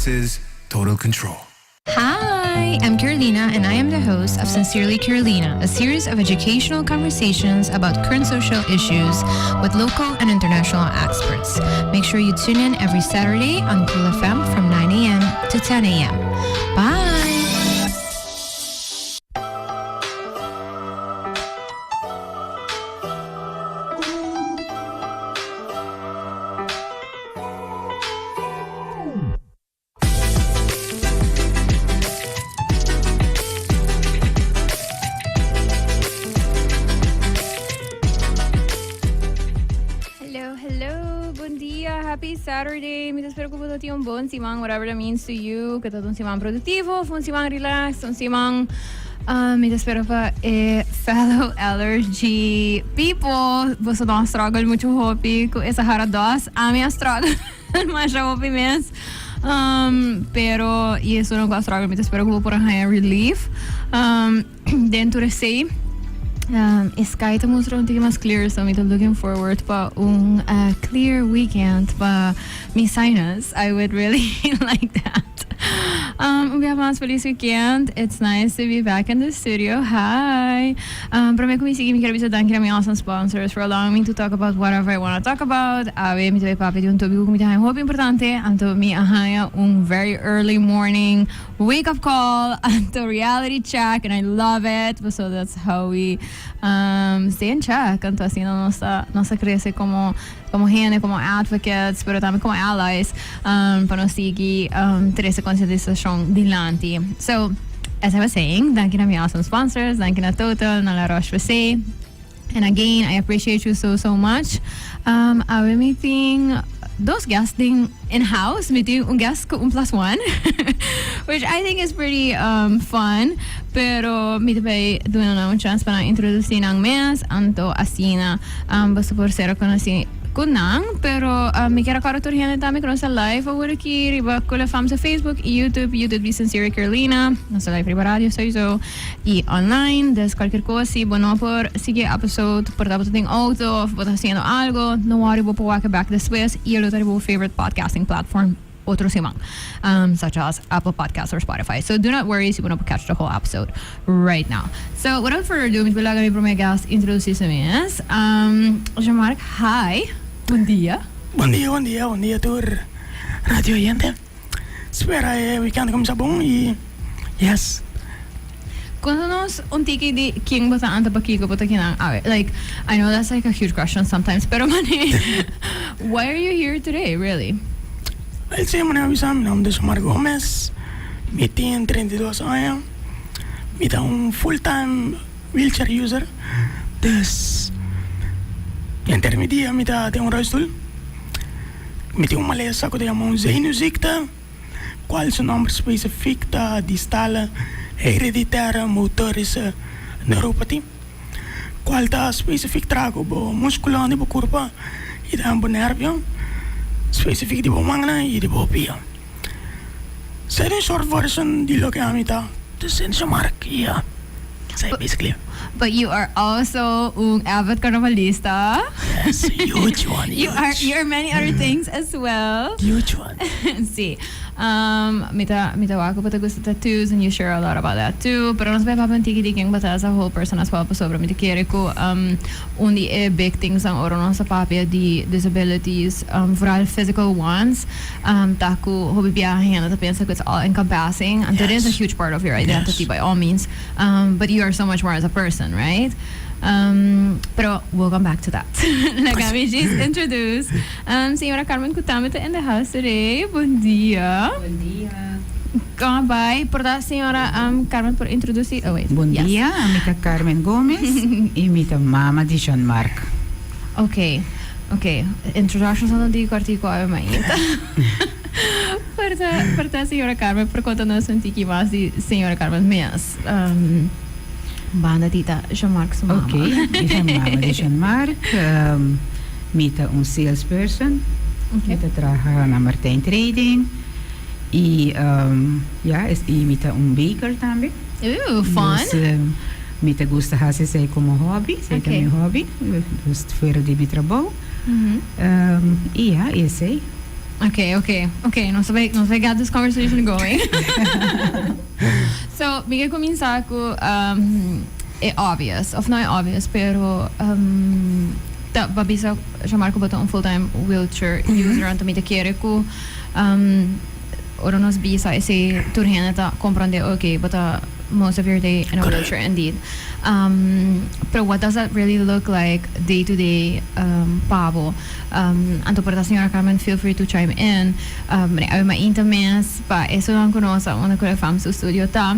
devices, total control. Hi, I'm Carolina, and I am the host of Sincerely Carolina, a series of educational conversations about current social issues with local and international experts. Make sure you tune in every Saturday on Cool FM from 9 a.m. to 10 a.m. Bye! Hello, hello, bon dia, happy Saturday. Mi ta spera ku bo tin un bon siman, whatever that means to you. Ku ta un siman produktivo, of un siman relax, un siman um, mi ta spera pa e fellow allergy people. Boso no a struggle mucho hopi ku e Sahara dust. Ami a struggle. Masha hopi mes. Um, pero y eso no a struggle, mi ta spera ku bo por a haña relief. Um, den tur esei, um, e sky ta mustra un tiki mas clear, so mi ta looking forward pa un uh, clear weekend pa mi sinus. I would really like that. Um, un biaha mas feliz weekend. It's nice to be back in the studio. Hi. Um, prome ku mi sigui, mi quiero bisa danki na mi awesome sponsors for allowing me to talk about whatever I want to talk about. Awe mi ta bay papia di un topico ku mi ta haña hopi importante. Anto mi a haña un very early morning wake up call, anto reality check, and I love it. So that's how we um, stay in check. Anto asina nos ta, nos ta crece como, como hende, como advocates, pero tambe como allies, um, pa nos sigui um, trece concientisacion dilanti. So, as I was saying, danki na mi awesome sponsors, danki na Total, na La Roche-Posay. And again, I appreciate you so, so much. Um, awe mi tin dos guests den in house. Mi tin un guest ku un plus one, which I think is pretty um, fun. Pero mi ta bay duna nan un chance pa nan introduci nan mes, anto asina um, boso por ser conoci ku nan. Pero um, mi kier a kòrda tur hende tambe ku nos ta live awor aki riba Cool FM su Facebook y YouTube, YouTube di Sincere Carolina. Nos ta live riba radio sowieso y online. Dus cualkier cos si bo no por sigui e episode por ta bo ta den auto of bo ta haciendo algo, no worry, bo por wak e back despues y e lo ta riba bo favorite podcasting platform otro siman, um, such as Apple Podcasts or Spotify. So do not worry si bo no por catch the whole episode right now. So without further ado, mi ta laga mi prome guest introduci su mes. Um, Jean-Marc, hi. Bon dia. Bon dia, bon dia, bon dia tur radio oyente. Spera e weekend cuminsa bon y yes. Conta nos un tiki di ken bo ta anto pakico bo ta kinan awe. Like, I know that's like a huge question sometimes, pero mane, why are you here today, really? Wel si, mane a bisa, mi nomber ta Jean-Marc Gomez, mi tin 32 aña, mi ta un full time wheelchair user, dus henter mi dia mi ta den un rolstoel. Mi tin un malesa ku ta yama un zenuwziekte, kual su nòmber spesifik ta distale hereditaire motorische neuropathie, kual ta spesifik traha ku bo muskulonan di bo kurpa i tambe bo nèrvio, spesifik di bo mannan i di bo pia. Esei ta un short version di loke ami ta. Dus in Jean-Marc, yeah. Esei basically. But you are also un avid carnavalista. Yes, huge one, You are, you are many other things as well. Huge one. Sí. Um, mi ta, mi ta wak ku bo ta gusta tattoos and you share a lot about that too. Pero nos bai papia un tiki di ken bo ta as a whole person as well pasobra mi ta kere ku um, un di e big things nan ora nos ta papia di disabilities, um, vooral physical ones, um, ta ku hopi biaha hende ta pensa ku it's all encompassing. Anto it is a huge part of your identity by all means. Um, but you are so much more as a person, right? Um, pero we'll come back to that. Laga mi just introduce um, señora Carmen ku tambe ta in the house today. Bon dia. Bon dia. Kon bai? Por ta señora um, Carmen por introduci? Oh wait. Bon Yes. dia, mi ta Carmen Gomez y mi ta mama di Jean Marc. Okay, okay. Introductions nan di kwartico awe mainta. Por ta, por ta señora Carmen por conta nos un tiki mas di señora Carmen mes. Um, banda di ta Jean Marc su mama. Ok, mi ta mama di Jean Marc. Um, mi ta un salesperson. Mi ta traha na Martijn Trading. Y um, ja, es, y mi ta un baker tambe. Ooh, fun. Dus, um, mi ta gusta haci esey como hobby. Esey ta mi hobby. Dus fuera di mi trabou. Um, y ja, esey. Okay. Nos ta get this conversation going. So, mi ke kuminsá ku e obvious, of no e obvious, pero ta bo a bisa Jean-Marco bo ta un full-time wheelchair user, anto mi ta kere ku ora nos bisa esei tur hende ta komprondé, okay, bo ta most of your day in a wheelchair indeed. Pero what does that really look like day to day pa bo? Anto por ta señora Carmen feel free to chime in. Awe mainta mes pa esunnan ku nos a unda ku Fam su studio ta.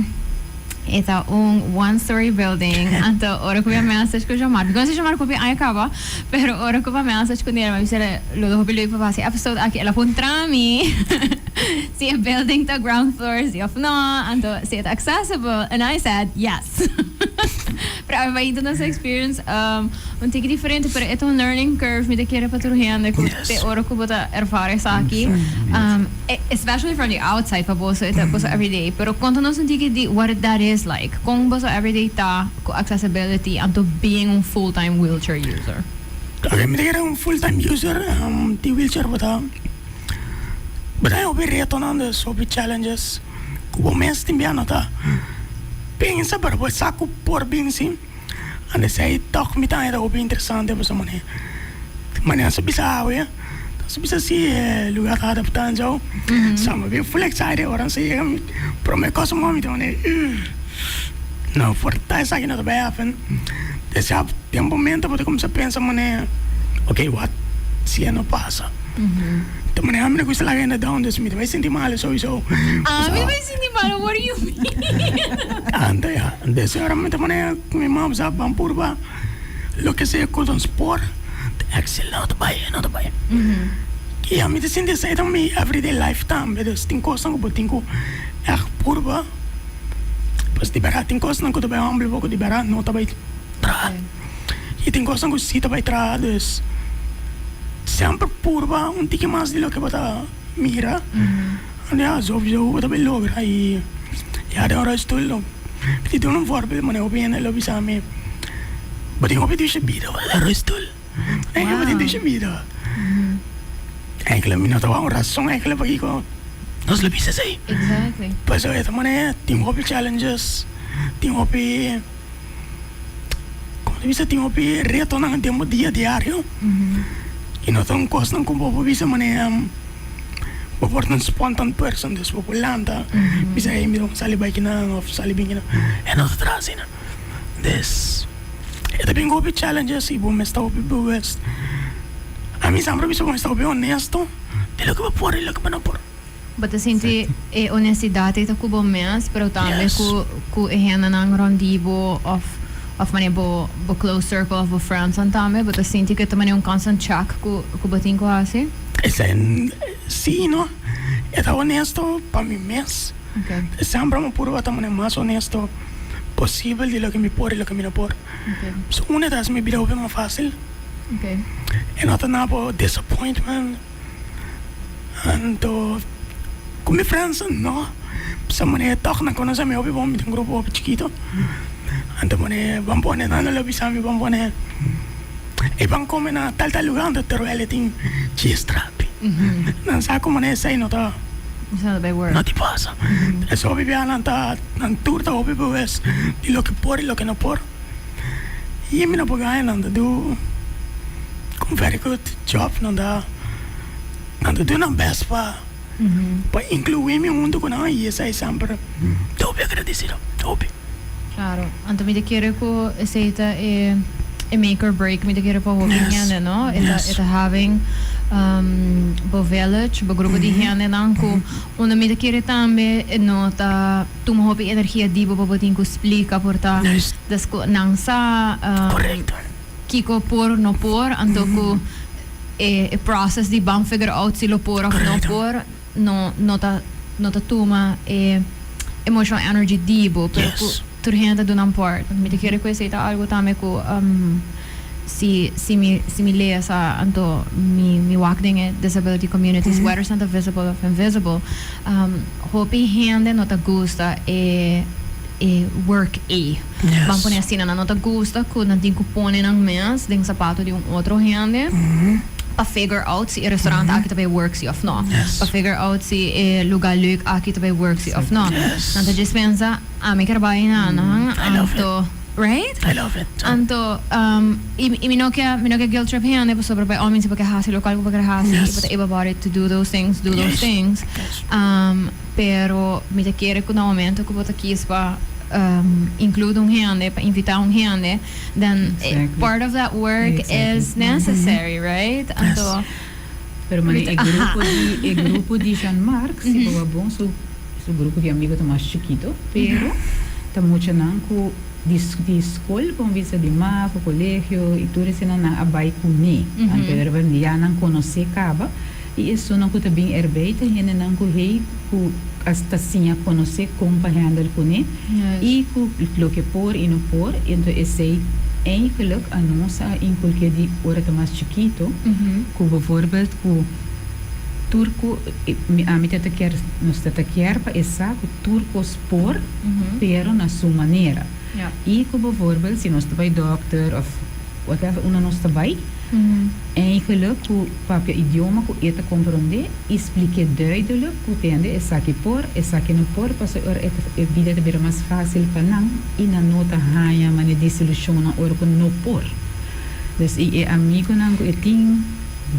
E ta un one story building. Anto ora ku mi a message ku Jean-Marc, mi konosi Jean-Marc hopi aña kaba, pero ora ku mi a message ku nel mi a bisa lo ta hopi leuk pa hasi episode aki. El a puntra mi si e building ta ground floor si of no, anto si e ta accessible and I said yes. Pero awe mainta nos a experience un tiki diferente, pero e ta un learning curve mi ta kere pa tur hende ku te ora ku bo ta ervara esaki, especially from the outside pa boso e ta boso everyday. Pero konta nos un tiki di what that is like. Kon boso everyday ta ku accessibility anto being un full time wheelchair user? Ok, mi ta kere un full time user di wheelchair bo ta bo ta hopi retonan dus hopi challenges ku bo mes tin bia no ta pensa pero bo sa ku por bin si. Anto esei tòg mi ta haña ta hopi interesante pasobra manera manera nan sa bisa awe nan sa bisa si e lugar ta adaptá en so so mi bin full excited ora nan sa yega mi prome kos mi ta manera no por ta esaki no ta bai happen desa den momento bo ta kuminsá pensa manera ok what si e no pasa. Ta manera mi no gusta laga hende down dus mi ta bai sinti malo souiso. Ah, mi ta bai sinti malo, what do you mean? Anto ya, des ora mi ta manera ku mi mama sa ban purba loke sea ku nos por ta excel no ta bai no ta bai. I ami ta sinti esei ta mi everyday life tambe dus tin kosnan ku bo tin ku ègt purba pues di bèrdat tin kosnan ku ta bai humble bo ku di bèrdat no ta bai traha. I tin kosnan ku si ta bai traha dus semper purba un tiki mas di loke bo ta mira. Anto ya sowieso bo ta bai logra i ya den ora stoel lo mi ta duna un voorbeeld manera hopi hende lo bisa mi bo tin hopi dushi bida bo ta den rolstoel. Eigenlijk bo tin dushi bida. Eigenlijk mi no ta wak un rason eigenlijk pakiko nos lo bisa esei. Pasobra e ta manera tin hopi challenges tin hopi. Como ta bisa tin hopi retonan den bo dia diario y no ta un cosnan cu bo por bisa manera bo por ta un spontan person dus bo por lanta bisa hey mi ta sali bay kinan of sali bin kinan e no ta traha asina des e ta bin cu hopi challenges y bo mester hopi bewust ami semper a bisa bo mester hopi honesto di loke bo por y loke bo no por. Bo ta sinti e honestidad ei ta cu bo mes, pero tambe cu cu e hendenan rond di bo of of manera bo bo close circle of bo friendsnan tambe. Bo ta sinti cu e ta manera un constant check cu cu bo tin cu haci? Esei si no. E ta honesto pa mi mes. Semper mi purba ta manera mas honesto posibel di loke mi por y loke mi no por. So una ta haci mi bida hopi mas facil. E no ta nada por disappointment. Anto ku mi friends no sa manera tòg nan konosé mi hopi bon mi tin un grupo hopi chikito anto pone ban pone nan lo bisa mi ban pone e ban kome na tal tal lugar anto terwel e tin djies trapi nan sa ku manera esei no ta no tin pasa es hopi bia nan ta nan tur ta hopi bewes di loke por i loke no por. I mi no por gana nan ta do un very good job nan ta nan ta do nan best pa pa inclui mi hunto cu nan y esey semper hopi agradecido hopi. Claro, anto mi ta kere cu esey ta e e make or break mi ta kere pa hopi hende no, e ta e ta having bo village bo grupo di hendenan cu unda mi ta kere tambe e no ta. Tuma hopi energia di bo pa bo tin ku splika por ta des ku nan sa kiko por no por anto ku e process di ban figure out si lo por of no por no no ta no ta tuma e emotional energy di bo pero ku tur hende ta duna nan part. Mi ta kere ku esei ta algu tambe ku si si mi si mi lesa anto mi mi wak den e disability communities whether esnan ta visible of invisible. Hopi hende no ta gusta e e work ei. Ban pone asina, nan no ta gusta ku nan tin ku pone nan mes den sapato di un otro hende. Pa figure out si e restaurant aki ta bay work si of no. Pa figure out si e lugar leuk aki ta bay work si of no. Nan ta djis pensa, ami kier bay na nan, I love it. Anto, right? I love it. Anto, y mi no ke guilt trip hende pasobra by all means bo ke hasi lokual ku bo kier hasi, bo ta able bodied to do those things, do those things. Pero mi ta kere ku na momento ku bo ta kies pa include un hende, pa invita un hende, then part of that work is necessary, right? Anto, Pero mane e grupo di Jean-Marc, si bo bon su grupo di amigo ta mas chikito, pero ta mucha nan ku di school, kon bisa di mavo, colegio y tur esena nan a bai kuné. Anto er ya nan konosé kaba y eso nan ku ta bin erbij ta hende nan ku hey ku hasta siña konosé kon pa handle kuné y ku loke por y no por. Anto esei eigenlijk a nos a inculqué di ora ta mas chikito ku bijvoorbeeld ku tur ku mi ami tata kier, nos tata kier pa e sa ku tur kos por, pero na su manera. Y ku bijvoorbeeld si nos ta bai dokter of whatever unda nos ta bai, eigenlijk ku papia idioma ku e ta comprende y explique duidelijk ku tende esaki por, esaki no por, pasobra ora e vida ta bira mas fácil pa nan y nan no ta haña mane desilusion nan ora ku no por. Dus y e amigonan ku e tin,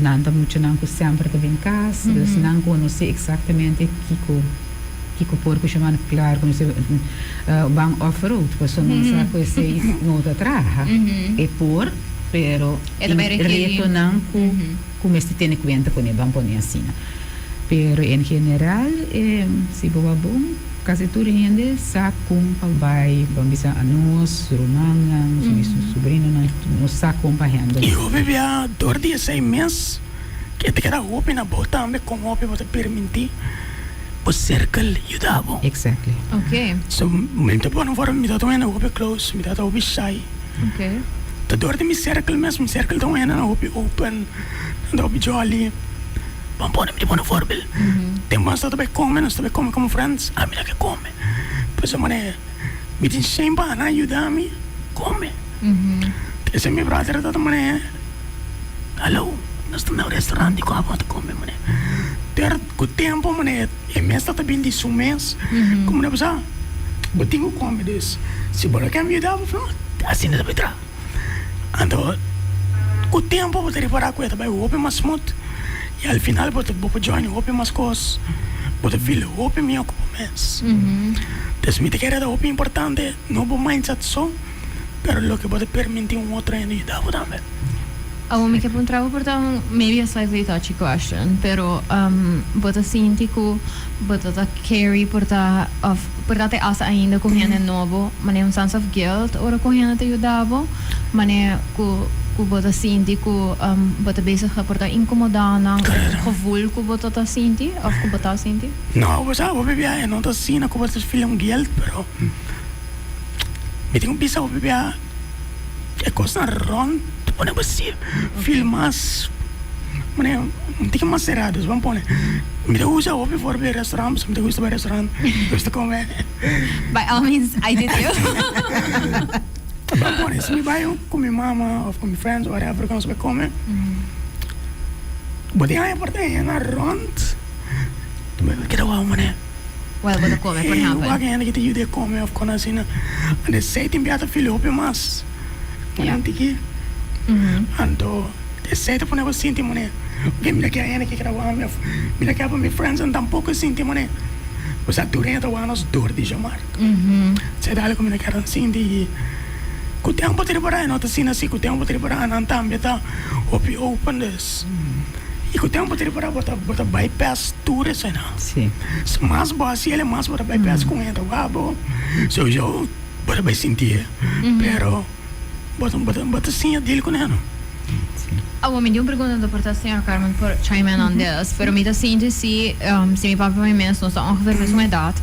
nan ta mucho nan ku semper ta bin kas, dus nan konosé exactamente kiko por ku shaman. Claro ku nos ban off road, pasobra nos sa ku esei no ta traha. E por, pero E ta bai requerir. Retonan ku mester tene kuenta kuné, ban pone asina. Pero en general, si bo a bon, kasi tur hende sa kon pa bai, ban bisa anos, rumannan, su sobrinonan, nos sa kon pa handle. Y hopi bia door di esei mes ke ta keda hopi na bo tambe kon hopi bo ta permiti bo circle yuda bo. So mi ta pone for mi ta un hende hopi close, mi ta hopi shy. Ta door di mi circle mes, mi circle ta un hende hopi open, nan ta hopi jolly. Ban pone, mi ta pone un voorbeeld. Tempo nos ta bai come, nos ta bai come como friends, ami ta ke come. Pasobra manera mi tin shame pa nan yuda mi come. Esei mi brother ta manera, hallo, nos ta na un restaurant di ku abo ta come manera. Pero ku tempo manera e mes ta bin di su mes, como nan bisa, bo tin ku come dus si bo no ke mi yuda bo, asina ta bai traha. Anto ku tempo bo ta ripará ku e ta bai hopi mas smooth i al final bo ta bo por join hopi mas kos, bo ta feel hopi mihó ku bo mes. Entonces mi ta kere ta hopi importante no bo mindset so, pero loke bo ta permití un otro hende yuda bo tambe. Awor mi ke puntra bo por ta un maybe a slightly touchy question, pero bo ta sinti ku bo ta ta carry por ta of por ta te hasta ainda ku hende nobo manera un sense of guilt ora ku hende ta yuda bo, manera ku bo ta sinti ku bo ta bezig por ta inkomoda nan of un gevoel ku bo ta ta sinti of ku bo ta sinti? No, bo sa hopi biaha no ta asina ku bo ta feel un guilt, pero mi tin ku bisa hopi biaha e kosnan rond ta pone bo si feel mas manera un tiki mas será. Dus bo pone mi ta usa hopi for di restaurant pasobra mi ta gusta bai restaurant, mi gusta kome. By all means, I do too. Bo pone si mi bai ku mi mama of ku mi friends whatever ku nos bai kome, bo tin haña por ta hende rond mi keda wou manera. Well, bo ta kome, por ehempel. Wak hende ki ta yuda e kome of kon asina. Anto esei tin bia ta feel hopi mas. Manera un tiki. Anto esei ta pone bo sinti manera, ok, mi ta kere hende ki keda wak mi of mi ta kere pa mi friends nan tampoko sinti manera. Osea tur hende ta wak nos dor di Jean-Marc. Esei ta algo ku mi ta kere sinti i ku tempo ta ripará e no ta asina si ku tempo ta ripará nan tambe ta hopi open dus. I ku tempu ta ripará bo ta bypass tur esena. Mas bo hasi el, mas bo ta bypass ku hende wak bo. Sowieso bo ta bai sinti e, pero bo ta siña deal ku nan. Awor mi tin un pregunta anto por ta señor Carmen por chime in on this, pero mi ta sinti si mi papia pa mi mes nos ta ongeveer mesun edad,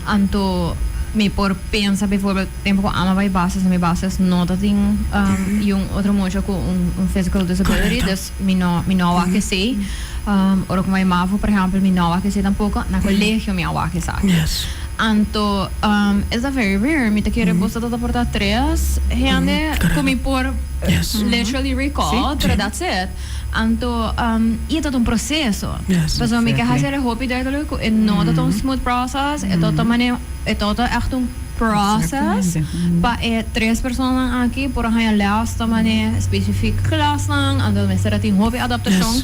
anto mi por pensa bijvoorbeeld tempo ku ama bai bases, mi bases no ta tin yun otro mucha ku un physical disability, dus mi no a wak esei. Ora ku mi mavo, por ehempel, mi no a wak esei tampoko. Na colegio mi a wak esaki. Anto e ta very rare, mi ta kere boso ta por ta tres hende ku mi por literally recall, pero that's it. Anto y e ta un proceso, pasobra mi ke haci e hopi duidelijk cu e no ta un smooth process, e ta mane e ta echt un process pa e tres personanan aki por a haña les ta mane specific klasnan, anto mester a tin hopi adaptacion.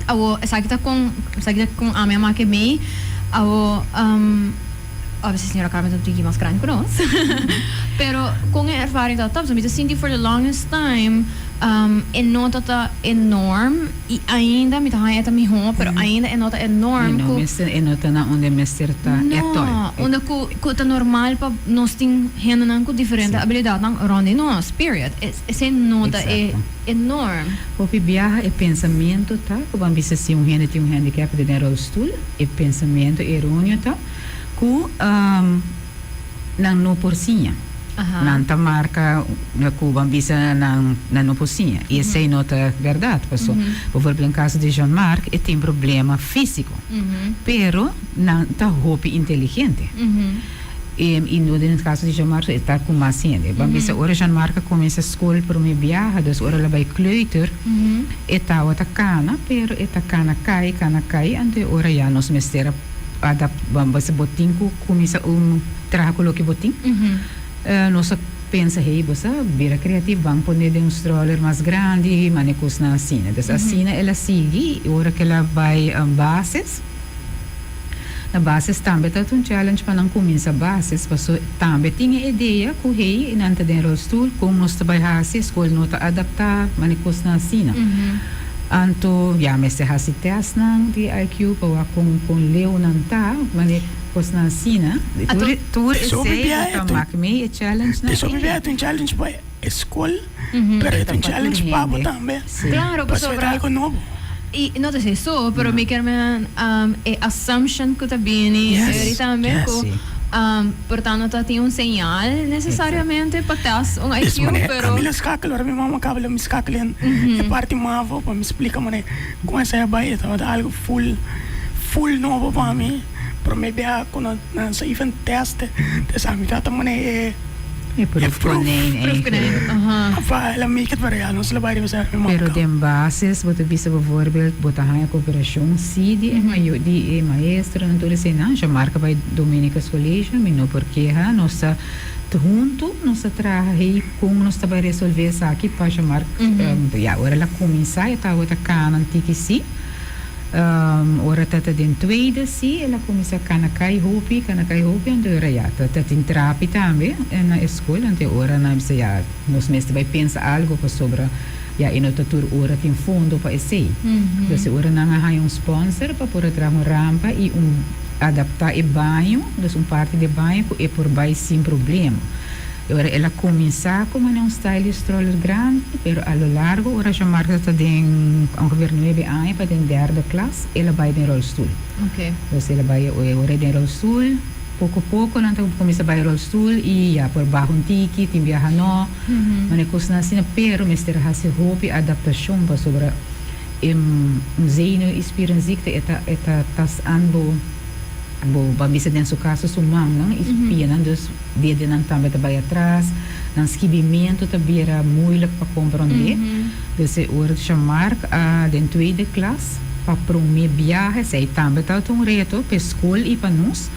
Awo esaki ta con esaki ta con ami a make mei awo obviously señora Carmen ta un tiki mas grandi cu nos pero con e ervaring ta top so mi ta sinti for the longest time e no ta ta e norm y ainda mi ta haña e ta miho pero ainda e no ta e norm cu E no ta na unda mester ta at all. No, unda cu cu ta normal pa nos tin hendenan cu diferente abilidadnan rond di nos period esey no ta e E norm. Hopi biaha e pensamentu ta ku ban bisa si un hende tin un handicap den e rolstoel, e pensamentu eroneo ta ku nan no por siña. Nan ta marka ku ban bisa nan nan no por siña i esei no ta bèrdat. Paso, bovorbel den kaso di Jean Marc e tin problema físiko, pero nan ta hopi inteligente. I no den caso di Jean-Marc e ta cu mas hende. Ban bisa ora Jean-Marc a cuminsa scol prome biaha, dus ora el a bay kleuter, e tawata cana, pero e ta cana cay, cana cay, anto e ora ya nos mester a adap, ban bisa bo tin cu cuminsa un traha cu loke bo tin. Nos a pensa, hey, bo sa bira creativo, ban pone den un stroller mas grandi, mane cosnan asina. Dus asina el a sigui, i ora cu el a bay basis, Na bases tambe ta un challenge pa nan cuminsa bases paso tambe tin e idea cu hey nan ta den rolstoel con nos ta bay haci school no ta adapta mane cosnan asina anto ya mester haci testnan di IQ pa wak con con leu nan ta mane cosnan asina tur tur esey ta mak mee e challenge nan. Eso mi ta un challenge pa e school pero e ta un challenge pa bo tambe. Claro, pasobra e ta algo nobo. Y no ta esey so, pero mi kier men e assumption cu ta bini eri tambe cu por ta no ta tin un señal necesariamente pa test un IQ, pero. Ami lo schakel ora mi mama caba lo mi schakel en e parti mavo pa mi splica manera con esey a bay e tabata algo full full nobo pa mi prome bia cu nan sa even test e sa mi tata manera e. E proefkonijn eigenlijk. Apa el a make it pero ya nos lo bai riba ser mi mama. Pero den basis bo ta bisa bijvoorbeeld bo ta haña cooperacion si di e mayo di e maestronan tur eseinan. Jean-Marc a bai Dominicus College mi no por keha nos ta hunto nos ta traha hey con nos ta bai resolve esaki pa Jean-Marc ya ora el a cuminsa e tabata cana un tiki si. Ora ta ta den tweede si el a cuminsa cana cay hopi, cana cay hopi, anto ora ya ta ta tin trapi tambe na e school, anto e ora nan a bisa ya nos mester bay pensa algo pasobra ya e no ta tur ora tin fondo pa esey. Dus e ora nan a haya un sponsor pa por a traha un rampa y un adapta e baño, dus un parti di e baño cu e por bay sin problema. E ora el a cuminsa cu mane un style di stroller grandi, pero a lo largo ora Jean-Marc ta den ongeveer nuebe aña pa den derde klas, el a bay den rolstoel. Dus el a bay e ora den rolstoel, poco poco nan ta cuminsa bay rolstoel y ya por baha un tiki, tin biaha no, mane cosnan asina, pero mester haci hopi adaptacion pasobra e un zenuw y spierenziekte e ta e ta tas aan bo bo ban bisa den su caso su mannan y su pianan, dus. Dedenan tambe ta bai atras, nan skibimentu ta bira moeilijk pa komprondé. Dus e ora Jean-Marc a den tweede klas pa promé biaha, esei tambe tabata un reto p'e skol i pa nos,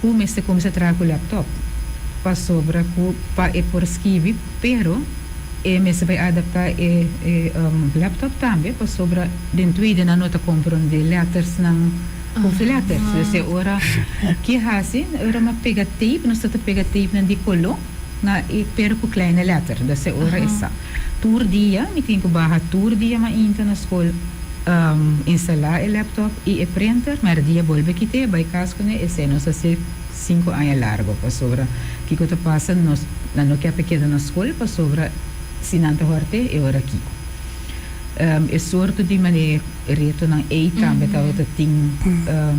ku mester kuminsá traha ku laptop pasobra ku pa e por skibi, pero e mester bai adaptá e e laptop tambe pasobra den tweede nan no ta komprondé lettersnan. Hoofdletters. Dus e ora ki hasi, e ora mi a pega tape, nos ta ta pega tapenan di koló na e pero ku kleine letter. Dus e ora e sa. Tur dia mi tin ku baha tur dia mainta na skol instalá e laptop i e printer, mèrdia bolbe kit'é bai kas kuné, esei nos hasi sinku aña largo pasobra kiko ta pasa nos nan no ke pa keda na skol pasobra si nan ta hòrt'é e ora kiko. E sorto di manera retonan ei tambe tabata tin,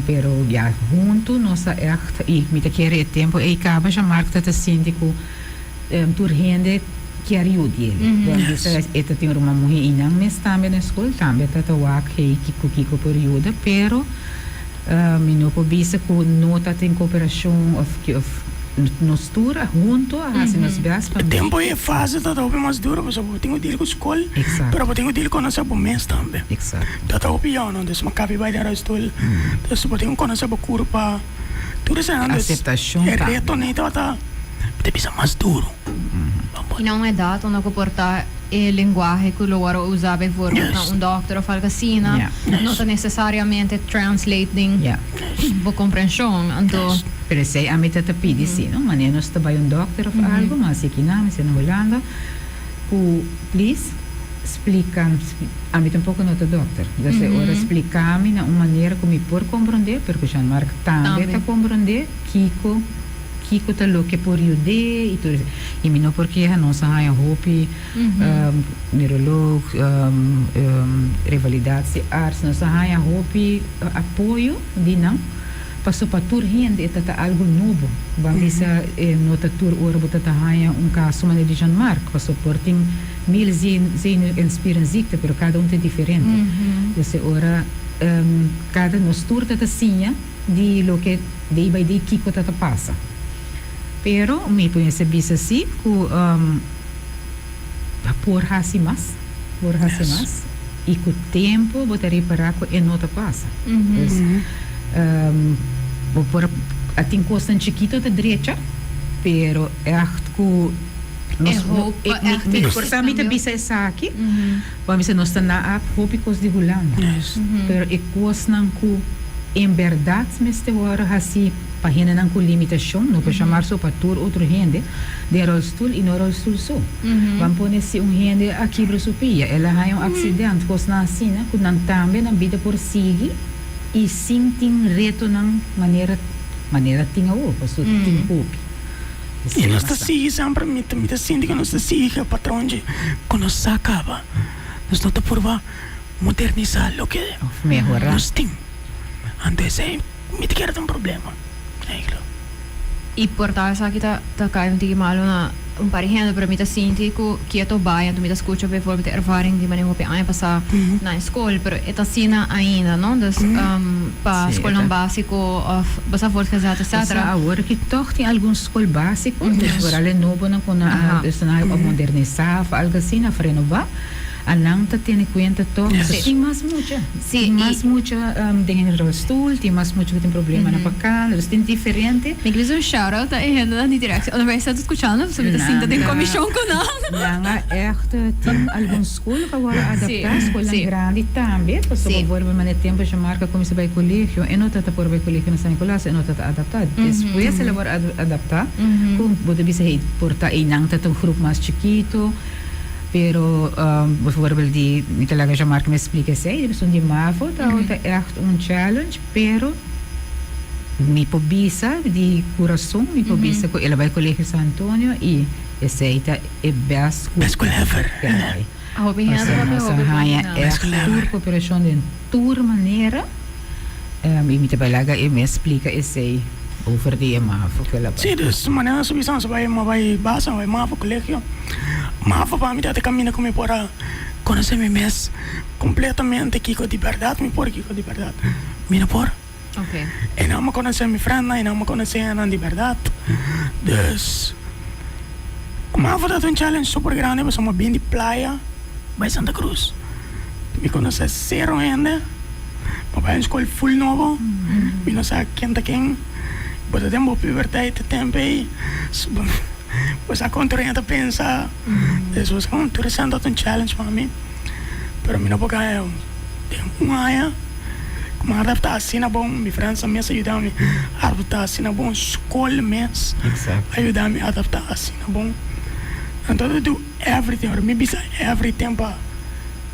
pero ya huntu nos a ègt i mi ta kere e tempu ei kaba Jean-Marc ta ta sinti ku tur hende kier yud'é. Bo a bisa e ta tin ruman muhé i nan mes tambe na skol tambe ta ta wak hey ku kiko por yuda pero. Mi no por bisa ku no ta tin kooperashon òf ki òf nos tur a hunto a hasi nos bèst pa. E tempu i e fase ta hopi mas duro pasobra bo tin ku deal ku skol pero bo tin ku deal konosé bo mes tambe. Ta ta hopi yòn dus bo kabi bai den rolstoel dus bo tin ku konosé bo kurpa tur esei dus e reto nei tabata bo ta bisa mas duro. I na un edat unda ku por ta e lenguahe ku lo wòrdu usá bijvoorbeeld na un dòkter òf algu asina no ta nesesariamente translate den bo komprenshon. Anto. Pero esei ami ta ta pidi si, no? Manera nos ta bai un dòkter òf algu, ma si kinan mi sta na Hulanda, ku please splika, ami tampoko no ta dòkter, dus e ora splika mi na un manera ku mi por komprondé, pero ku Jean Marc tambe ta komprondé kiko. Kiko ta loke por yud'é i tur esei. I mi no por keha, nos a haña hopi neuroloog, revalidatiearts, nos a haña hopi apoyo di nan, paso pa tur hende e ta ta algu nobo. Ban bisa no ta tur ora bo ta ta haña un kaso manera di Jean Marc, paso por tin mil zenuw en spierenziekte, pero kada un ta diferente. Dus e ora kada nos tur ta ta siña. Di loke day by day kiko ta ta pasa. Pero mi por mester bisa si ku por hasi mas, por hasi mas i ku tempu bo ta repará ku e no ta pasa. Dus bo por a tin kosnan chikito ta drecha pero ègt ku nos no mi por sa mi ta bisa esaki Bo a bisa nos ta na ap hopi kos di Hulanda, pero e kosnan ku en bèrdat mester wòrdu hasí pa hendenan ku limitashon, no por shamar so pa tur otro hende den ròlstul i no ròlstul so. Ban pone si un hende a kibra su pia, el a haña un aksident, kosnan asina ku nan tambe nan bida por sigui i sin tin retonan manera manera tin awor, pasobra tin hopi. I nos ta sigui semper, mi ta mi ta sinti ku nos ta sigui e patronchi ku nos sa kaba. Nos no ta purba modernisá loke Of mehorá. nos tin. Anto esei mi ta kere ta un problema, eigenlijk. I por ta esaki ta ta kai un tiki malu na un par di hende, pero mi ta sinti ku kieto bai, anto mi ta skucha bijvoorbeeld e ervaring di manera hopi aña pasá na e skol, pero e ta asina ainda, no? Dus pa skolnan básiko òf basta voortgezet etcetera. Basta awor ki tòg tin algun skol básiko, dus vooral e nobonan ku nan a dus nan a modernisá òf algu asina òf renobá, a nan ta tene kuenta tòg ku tin mas mucha, tin mas mucha den e rolstoel, tin mas mucha ku tin problemanan pa kana, dus tin diferente. Mi ke bisa un shout out na e hendenan di direktie onderwijs ta skuchando, pasobra mi ta sinta den komishon ku nan. Nan a ègt tin algun skol ku a wòrdu adaptá, skolnan grandi tambe, pasobra bijvoorbeeld manera tempu Jean-Marc a kuminsá bai kolegio, e no tabata por bai kolegio na San Nicolas, e no tabata adaptá. Despues el a wòrdu adaptá ku bo ta bisa hey por ta einan ta ta un grup mas chikitu, pero bijvoorbeeld di mi ta laga Jean-Marc mes splika esei, di esun di mavo tabata ègt un challenge, pero mi por bisa di kurason mi por bisa ku el a bai kolegio San Antonio i esei ta e best school Best school ever. que hay. Hopi hende Pasobra papia nos a hopi haña bon. Best echt school tur ever. koperashon den tur manera. I mi ta bai laga e mes splika esei over di e mavo ku el a bai. Sí, dus manera nos a bisa nos a bai mi a bai basa, mi a bai mavo kolegio. Mavo pa mi tabata kaminda ku mi por a konosé mi mes kompletamente kiko di bèrdat mi por, kiko di bèrdat mi no por. E nan mi konosé mi frèndnan, e nan mi konosé nan di bèrdat. Dus, mavo tabata un challenge super grandi pasobra mi a bin di playa bai Santa Cruz. Mi konosé sero hende, mi a bai un skol ful nobo, mi no sa ken ta ken. Bo ta den bo puberteit e tempu ei, bo sa kon tur hende ta pensa. Dus tur esei tabata un challenge pa mi, pero mi no por gana den un aña. Como adapta asina bon, mi friends mes a yuda mi adapta asina bon, school mes a yuda mi adapta asina bon. Anto ta do everything, ora mi bisa everything pa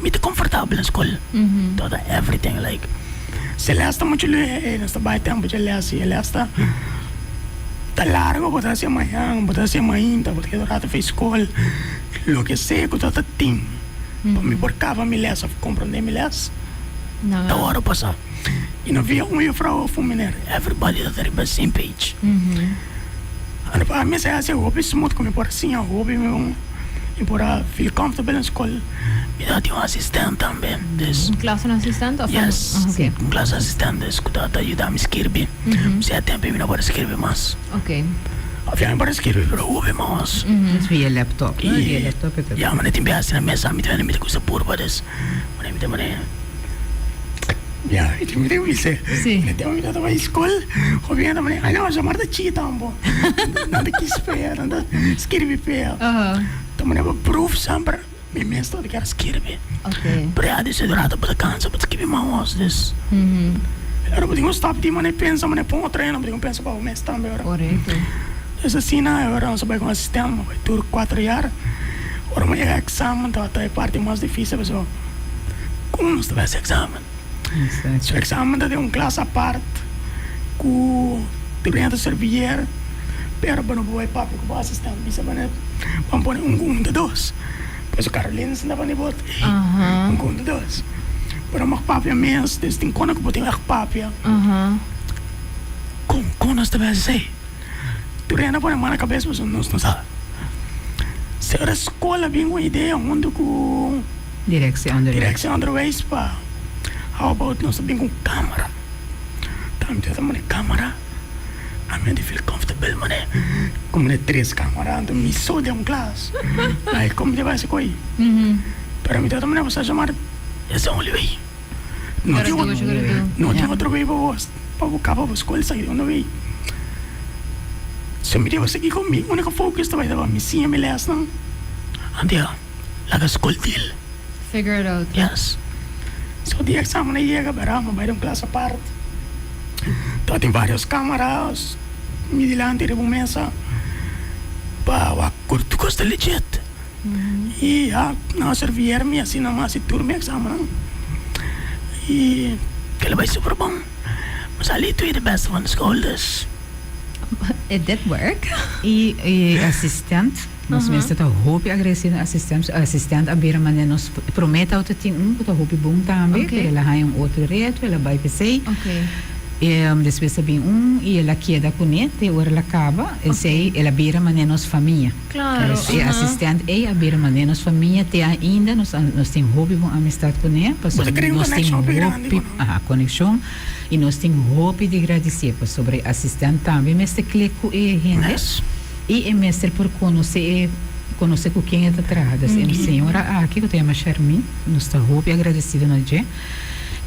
mi ta comfortabel na school. Todo everything like si les ta mucho leu, nos ta bai tempo dje les si e les ta ta largo bo ta hacia mañan, bo ta hacia mainta, bo ta keda un rato for school, loke sea cu ta ta tin pa mi por caba mi les of comprende mi les. Ta ora pasa y no via un juffrouw of un meneer, everybody ta riba e same page. Anto pa mi esei a haci hopi smooth cu mi por siña hopi mi bon. Mi por a feel comfortable na skol. Mi ta tin un asistent tambe, dus. Un klasenassistent of? Yes, Ok. un klasenassistent dus ku ta yuda mi skirbi. Si a tempo mi no por a skirbi mas. Ok. Of ya mi por a skirbi pero hopi mas. Dus via laptop, no? Via laptop e ta. Ya, manera tin biaha na mesa mi ta mi ta gusta purba dus manera mi ta manera ya mi ta mi ta bisa. Si. Mi ta mi ta bai skol hopi hende ta manera ay no Xiomara ta chita ambo. Nan ta kis p'e, nan ta skirbi p'e. Ta manera bo proof semper. Mi mes ta kier skirbi. Pero ya di rato bo ta cansa bo ta skirbi maos dus. Ora bo tin un stap di manera pensa manera pon otro hende bo tin ku pensa pa bo mes tambe ora. Dus asina ora nos a bai ku asistent nos bai tur cuatro jaar. Ora bo yega examen tabata e parti mas dificil pasobra con nos ta bai haci examen. Su examen ta den un klas apart ku tur hende ta servier pero bo no por bai papia ku bo asistent bisa bo ban pone un ku un ta dos. Por eso Carolina sinta banda di bo ey un ku un ta dos. Bo no mag papia mes dus tin kona ku bo tin ègt papia. Kon kon nos ta bai hasi esei? Tur hende a pone man na kabes pasobra nos no sa. Si ora skol a bin ku un idea huntu ku. Directie Onderwijs. Directie Onderwijs pa how about nos ta bin ku camera. Ta mi ta mane camera ami a di feel comfortable mane ku mane tres camera anto mi so den un klas like kon mi ta bai hasi ko'i pero mi ta mane bo sa jamar es the only way no tin no tin otro way pa bo pa bo kaba bo skol esaki ta way so mi debe sigui ku mi uniko focus ta bai ta mi siña mi lesnan anto ya. Laga skol deal. Figure it out. Yes. So di examen a yega bera mi bai den un klas apart. Tabatin varios kamaras mi dilanti riba un mesa pa wak ku tur kos ta legit. I ya nan a servier mi asina mi a hasi tur mi examennan. I kel a bai super bon. Mi sali tweede beste van de school dus. It did work. I e asistent. Nos mester ta hopi agradecido na asistent. Asistent a bira manera nos prome tawata tin un cu ta hopi bon tambe, pero el a haña un otro reto, el a bay p'esey. Despues a bin un y el a keda cune te ora el a caba. Esey el a bira manera nos famia. E asistent ey a bira manera nos famia te ainda nos nos tin hopi bon amistad cune pasobra nos tin hopi conexion y nos tin hopi di gradici pasobra e asistent tambe mester klik cu e hende. I e mester por konosé e konosé ku ken e ta traha. Dus e señora aki ku ta yama Sharmin, nos ta hopi agradesido na dje.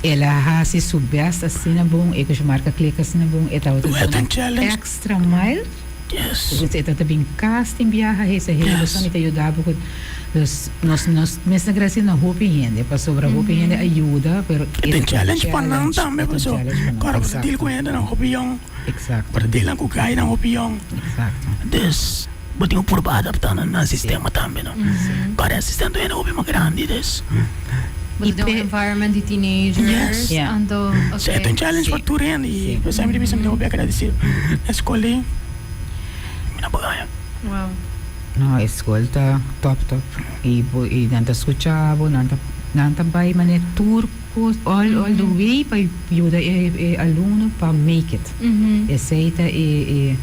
El a hasi su bèst asina bon, e ku Shamarka klik asina bon, e tabata duna extra mile. Dus e tabata bin kas tin biaha hesa hende boso mi ta yuda bo ku dus nos nos mester agradesido na hopi hende pasobra hopi hende a yuda pero E ta un challenge pa nan tambe pasobra kòrda bo ta deal ku hendenan hopi yòn. Exacto. Por delan cu cay nan hopi yong. Exacto. Dus bo tin cu purba adapta na nan sistema tambe no. Para e sistema ta hopi mas grandi dus. Bo ta den un environment di teenagers. Yes. Anto ok. So e ta un challenge pa tur hende y por esaki mi ta bisa mi ta hopi agradecido na escol ei. Mi no por gaña. Wow. No e scol ta top top y bo y nan ta scucha bo nan ta nan ta bay manera tur. All all the way pa yuda e e alumno pa make it. Esey ta e e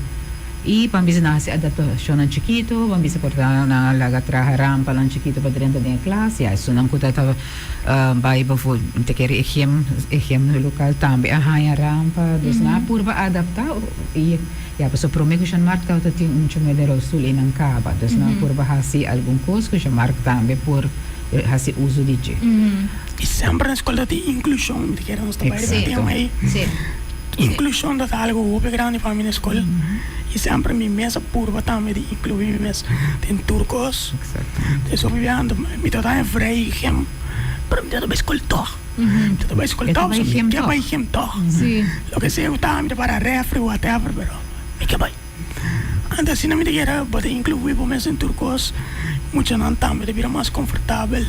y pa bisa nan haci adaptacionnan chikito, pa bisa por ta nan a laga traha rampanan chikito pa drenta den e klas, ya esunnan cu ta ta bay bavo ta kere e gym e gym local tambe a haya rampa, dus nan a purba adapta y ya pasobra prome cu Jean Marc tabata tin un chomé den rolstoel y nan caba, dus nan a purba haci algun cos cu Jean Marc tambe por haci uso di dje. I semper na skol ta tin inklushon. Mi ta kere nos ta bai riba e tema ei. Inklushon ta algu hopi grandi pa mi na skol. I semper mi mes a purba tambe di inkluí mi mes den tur kos. Des hopi biaha mi ta ta vrij gym, pero mi ta ta bai skol tòg. Mi ta ta bai skol tòg, pasobra mi ke bai gym tòg. Loke sea ku ta, mi ta para refri, whatever, pero mi ke bai. Anto asina mi ta kere bo ta inkluí bo mes den tur kos, muchanan tambe ta bira mas konfortabel.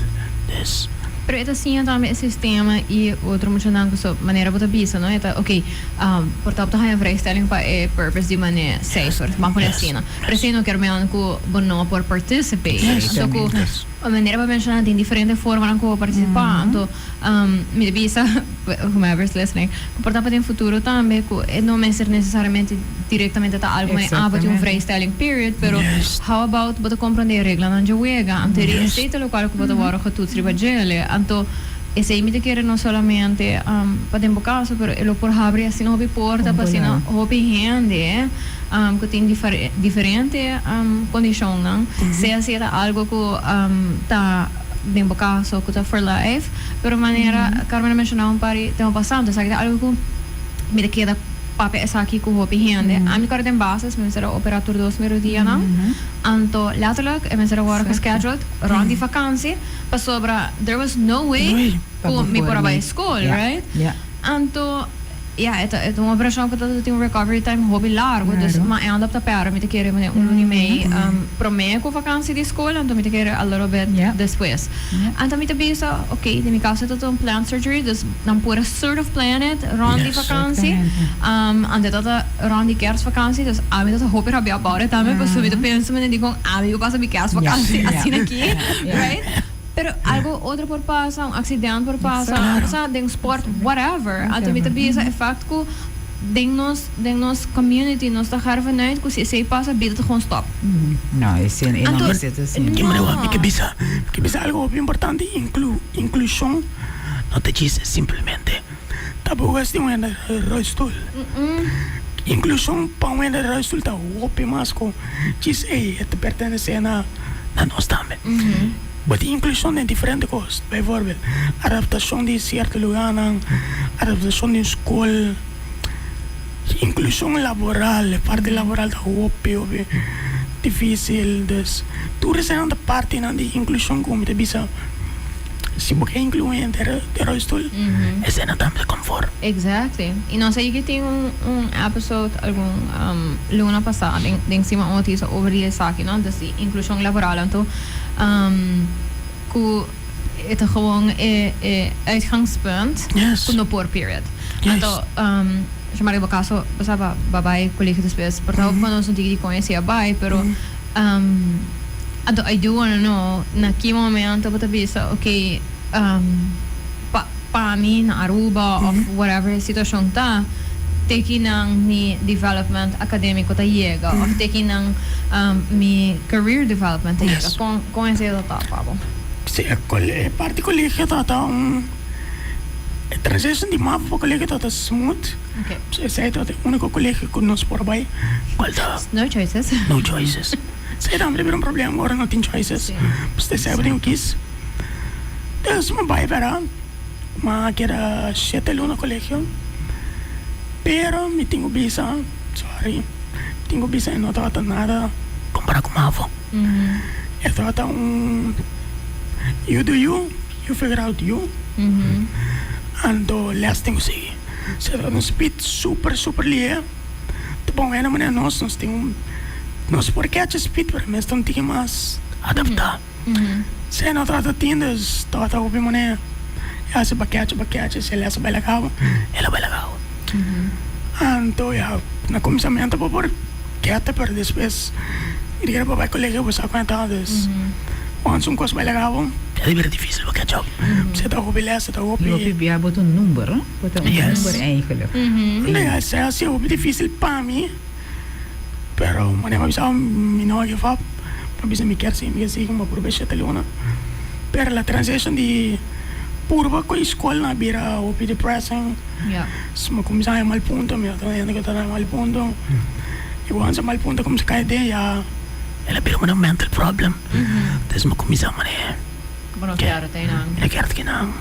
Des. Pero e ta siña tambe e sistema i otro muchanan ku so manera bo ta bisa no e ta ok por ta bo ta haña vrijstelling pa e purpose di mane cijfer ban pone asina pero esei no kier men ku bo no por participate anto ku. Manera bo a menciona, tin diferente formanan cu bo participa. Anto, mi ta bisa, whomever is listening, cu por ta pa den futuro tambe cu e no mester necesariamente directamente ta algo manera, ah, bo tin un vrijstelling period, pero how about bo ta comprende e reglanan dje wega? Anto e esey ta locual cu bo ta worde getoets riba djele. Anto, esey mi ta kere no solamente pa den bo caso, pero e lo por habri asina hopi porta pa asina hopi hende cu tin diferente condicionnan, sea si e ta algo cu ta den bo caso cu ta for life, pero manera Carmen a menciona un par di tempo pasa, entonces esaki ta algo cu mi ta keda papia esaki cu hopi hende. Ami corre den basis, mi mester a opera tur dos mi rudianan, anto letterlijk e mester a worde gescheduled rond di vakantie, pasobra there was no way cu mi por a bay school, right? Anto, ya, e ta e ta un operashon ku ta tin un recovery time hopi largu, dus m'a end up ta pèrdè mi ta kere mane un luna i mei promé ku vakansi di skol, anto mi ta kere a little bit despues. Anto mi ta bisa, ok, den mi kaso e ta un planned surgery, dus nan por a sort of plan it rònt di vakansi, anto e ta rònt di kerstvakansi, dus ami ta hopi rabia about it tambe, pasobra mi ta pensa mane dikon ami ku pasa mi kerstvakansi asina aki, right? Pero algo otro por pasa, un accident por pasa, o sea, den sport, whatever. Anto mi ta bisa e fact cu den nos, den nos community nos ta gara vanuit cu si esey pasa, bida ta gewoon stop. No, esey no Anto, mester ta asina. Ki manera no. Mi ke bisa, mi ke bisa algo hopi importante, inclu, inclusion no ta djis simplemente ta bo wes di un hende rolstoel. Inclusion pa un hende rolstoel ta hopi mas cu djis ey, e ta pertenece na, na nos tambe. Bo tin inklushon den diferente kos, bijvoorbeeld adaptashon di sierto lugánan, adaptashon di un skol, inklushon laboral, e parti laboral ta hopi hopi difísil, dus tur eseinan ta partinan di inklushon ku mi ta bisa si bo ke inkluí hende den rolstoel eseinan tambe ta konfor. Exactly. I nos a yega tin un episode algun luna pasá den Sima Otis over di esaki, no? Dus di inklushon laboral. Anto Ku e ta gewoon e e uitgangspunt ku no por period. Anto Shamar riba kaso bo sa ba ba bai colegio despues por ta hopi ku nos no tin dikon esei a bai pero anto I do wanna know na ki momento bo ta bisa ok pa pa mi na Aruba of whatever e situacion ta, te kinan mi development academico ta yega of te kinan mi career development ta yega. Con con esey ta ta pa bo? Si, e e parti colegio ta ta un e transition di mavo pa colegio ta ta smooth. Esey ta ta e unico colegio cu nos por bay cual ta. No choices. No choices. Esey tambe ta bira un problema ora no tin choices. Pues esey bo tin cu kies. Dus mi bai para, mi a keda shete luna colegio, pero mi tin cu bisa, sorry, mi tin cu bisa e no tabata nada compara cu mavo. E tabata un you do you, you figure out you, anto les tin cu sigui. So e tabata un speed super super lihe, ta bon hende manera nos, nos tin un, nos por catch e speed pero mes ta un tiki mas adapta. Si no trata tin dus tabata hopi manera e hasi bakechi bakechi si el hasi baila cabo el a baila cabo anto ya na cuminsamentu bo por kete pero despues mi ta kere bo bai colegio bo sa con e ta dus once un cos baila cabo ta bira dificil bo catch up pasobra ta hopi les ta hopi. Y hopi bia bo ta un number no bo ta un number eigenlijk. Yes esei a sido hopi dificil pa mi. Pero manera mi a bisa mi no a give up, mi a bisa mi kier sigui, mi kier sigui mi a purba e shete luna. Pero la transition di purba cu e school a bira hopi depressing, so mi a cuminsa haña mal punto, mi a hende cu ta haña mal punto, y once mal punto a cuminsa cay aden ya el a bira un mental problem, entonces mi a cuminsa manera Bo no kier ta einan. Mi no kier ta einan.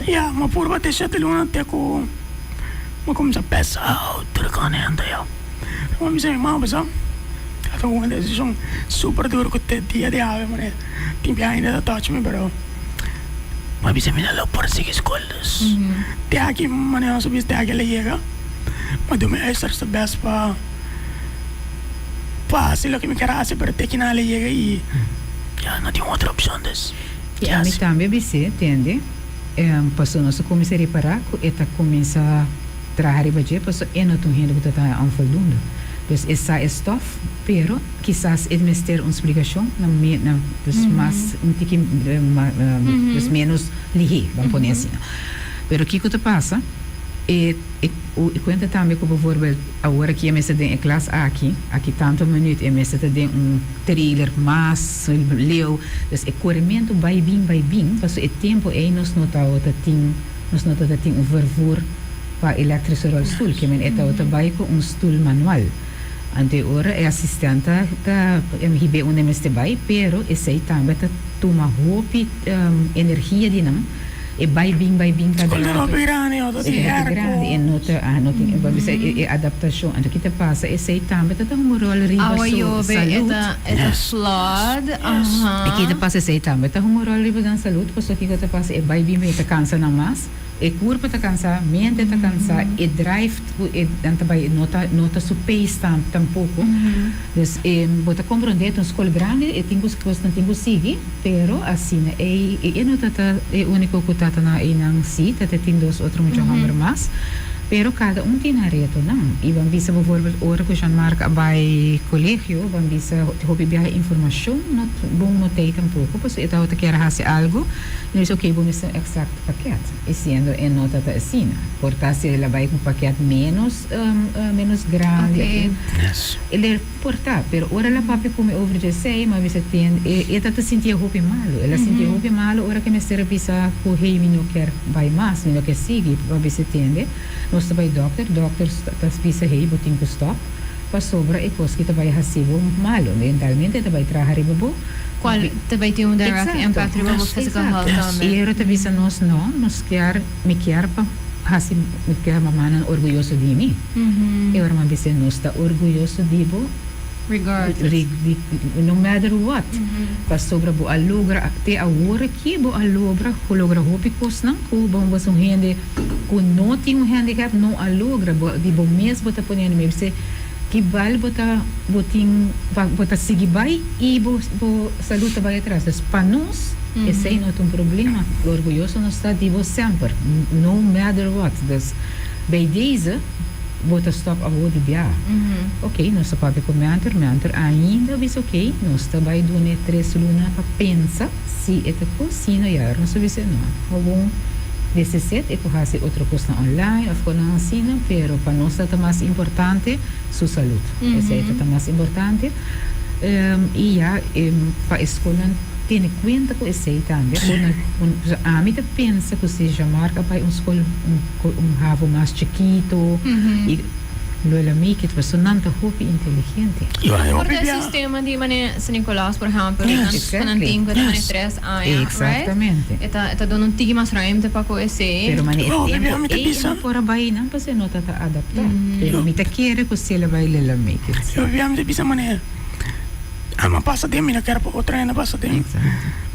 Ya, mi a purba te shete luna te cu. Mi a kuminsá pesa tur kon hende yo. Mi a bisa mi mama pasobra ta un desishon super duru ku te dia di awe manera tin bia ainda ta touch mi pero mi a bisa mi no lo por sigui skol dus te aki manera nos a bisa te aki el a yega mi a duna mi uiterste best pa pa hasi loke mi ker hasi pero te kinan el a yega i ya no tin otro opshon dus I ami tambe a bis'é tende. Pasobra nos a kuminsá ripará ku e ta kuminsá traha riba dje, pasobra e no ta un hende ku ta traha onvoldoende. Dus e sa e stof, pero kisas e mester un splikashon na na dus mas un tiki dus ménos lihé, ban pone asina. Pero kiko ta pasa, e e e kuenta tambe ku bijvoorbeeld awor aki e mester den e klas aki, aki tantu minuut e mester ta den un trailer mas leu, dus e korementu bai bin bai bin, pasobra e tempu ei nos no tabata tin nos no tabata tin un vervoer pa elektrische rolstoel, ke men e tabata bai ku un stul manual. Anto e ora e asistent ta ta hib'é unda e mester bai, pero esei tambe ta tuma hopi energia di nan, e bai bin bai bin kada Skol ta rato. hopi grandi, no ta E tin ta hopi airco. grandi, e no ta ah no tin bo bisa e adaptashon. Anto ki ta pasa esei tambe ta ta hunga un ròl riba Awa su yobe e salud. ta e ta Yes, flood, yes. aha. E ki ta pasa esei tambe ta hunga un ròl riba nan salud, pasobra kiko ta pasa e bai bin bai ta kansa nan mas. E kurpo ta kansá, mente ta kansá, e drive ku e nan ta bai no ta no ta su pace tampoko. Dus e bo ta komprondé ta un skol grandi e tin ku kosnan tin ku sigui, pero asina ei e no ta ta e úniko ku ta ta na einan sí, ta ta tin dos otro mucha hòmber mas, pero kada un tin nan retonan. I ban bisa bovorbel ora ku Jean Marc a bai kolegio ban bisa hopi biaha informashon no bon no t'ei tampoko pasobra e tabata kier a hasi algu i nan bisa oke bo mester un eksakto. Pakèt, i siendo e no ta ta asina, por ta si el a bai ku un pakèt ménos ménos grandi Oké. Yes. El e por ta, pero ora el a papia ku mi over dje esei, mi a bisa ten e e ta ta sintié hopi malu. El a sintié hopi malu ora ku e mester a bisa ku hey mi no kier bai mas, mi no kier sigui. Mi a bisa tende, nos ta bai dòkter, dòkter ta bisa hey bo tin ku stòp pasobra e kos ki ta bai hasi bo malu, mentalmente e ta bai traha riba bo. Cual ta bay tin un direct impact riba bo physical health tambe. Y ero ta bisa nos no, nos kier, mi kier pa haci, mi kier mamanan orguyoso di mi. E ora mi bisa nos ta orguyoso di bo. Regardless. No matter what. Pasobra bo a logra, te awor aki bo a logra, logra hopi cosnan cu bo un hende cu no tin un handicap no a logra. Bo di bo mes bo ta poniendo, mi bisa. Ki bal bo ta bo tin pa bo ta sigui bai i bo bo salud ta bai atras. Dus pa nos esei no ta un problema. Orguyoso nos ta di bo semper, no matter what. Dus bij deze bo ta stop awo di biaha. Ok, nos ta papia ku mentor, mentor ainda a bisa ok, nos ta bai duna e tres luna pa pensa si e ta ku, si no ya nos a bisa no. Gewoon desised e por hasi otro kosnan online of konan asina, pero pa nos ta ta mas importante su salud. Esei ta ta mas importante. I ya pa e skolnan tene kuenta ku esei tambe. Ku nan ami ta pensa ku si Jean-Marc a bai un skol un havo mas chikito i Lo el a make it pasobra nan ta hopi inteligente. Por ta e sistema di mane San Nicolas por ehempel nan cu nan tin cu ta mane tres aña right e ta e ta duna un tiki mas ruimte pa cu esey. Pero mane e tempo ey e no por a bay nan pasobra e no ta ta adapta pero mi ta kere cu si el a bay lo el a make it. Yo mi ta bisa mane ama pasa den mi no kier pa otro hende pasa den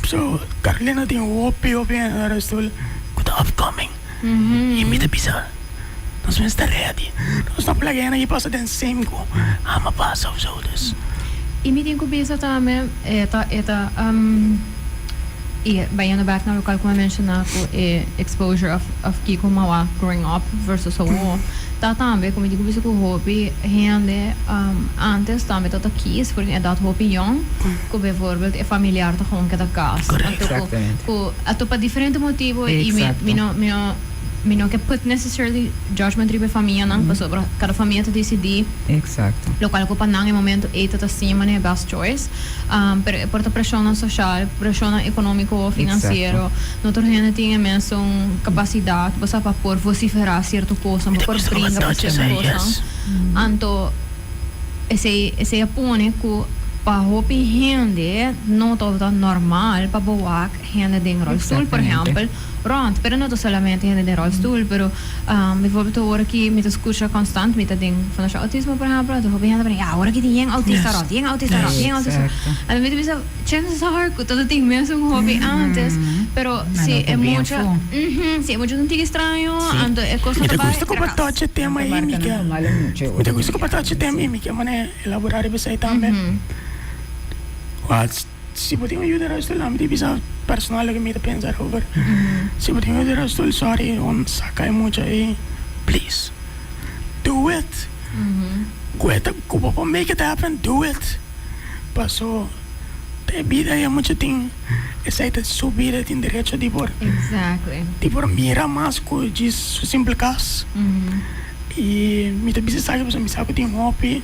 so Carolina tin hopi hopi hende na rolstoel cu ta upcoming y mi ta bisa. Nos mester ready. Nos no plaga hende ki pasa den same ku ama pasa of zo dus. I mi tin ku bisa tambe e ta e ta i bayendo back na lokual ku mi a menshoná ku e exposure of of kiko mawak growing up versus awo ta tambe ku mi tin ku bisa ku hopi hende antes tambe ta ta kies for un edat hopi yong ku bijvoorbeeld e familiar ta gewoon keda kas anto ku ku anto pa diferente motibo i mi mi no mi no Mi no ke put necessarily judgment riba e famianan pasobra kada famia ta disidí lokual ku pa nan e momento ei ta ta siña manera e best choice. Pero e por ta preshonnan soshal, preshonnan ekonómiko, finansiero. No tur hende tin e mesun kapasidat bo sa pa por vosiferá sierto kosnan, pa por bringa pa sierto kosnan. Anto esei esei a pone ku pa hopi hende no tabata normal pa bo wak hende den rolstoel por ehèmpel. Rond, pero no ta solamente hende den rolstoel, pero bijvoorbeeld awor aki mi ta scucha constant, mi ta den Fundacion Autismo por ehempel, anto hopi hende ta bisa, ya awor aki tin yen autista rond, yen autista rond, yen autista rond. Anto mi ta bisa, chances are cu ta tin mesun hopi antes, pero si e mucha, si e mucha ta un tiki straño, anto e cos no Mi ta ta bai gusta cu bo trakas. touch e tema ei, Mika. Mi ta gusta cu bo touch e tema ei, mi ke mane elabora riba esei tambe. Si bo tin un yu den rolstoel, ami ta bisa personal loke mi ta pensa erover. Si bo tin un yu den rolstoel, sorry, un saka e mucha ei, please do it. Ku e ta ku bo por make it happen, do it. Paso ta e bida e mucha tin esei ta su bida e tin derecho di por di por mira mas ku djis su simpel kas. I mi ta bisa esaki pasobra mi sa ku tin hopi,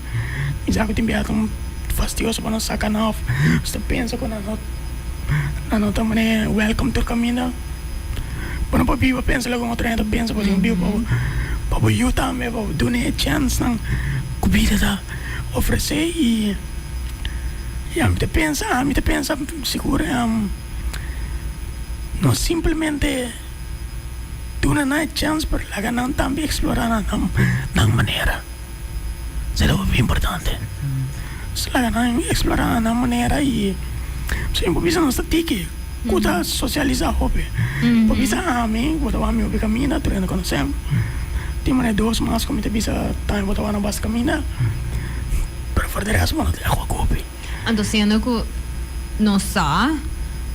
mi sa ku tin bia ta un fastioso pa nos saka nan òf nos ta pensa ku nan no nan no ta manera welcome tur kaminda. Bo no por biba pensa loke un otro hende ta pensa pasobra bo biba pa bo pa bo yu tambe pa bo duna e chènsnan ku bida ta ofresé i ya mi ta pensa ami ta pensa sigur no simplemente duna nan e chèns pero laga nan tambe eksplorá na nan manera esei ta hopi importante laga nan eksplorá na nan manera i pasobra mi por bisa nos ta tiki ku ta sosialisá hopi por bisa ami bo ta wak mi hopi kaminda tur hende konosé mi tin manera dos mas ku mi ta bisa tambe bo ta wak nan basta kaminda pero for di resto bo no ta wak hopi. Anto siendo ku nos sa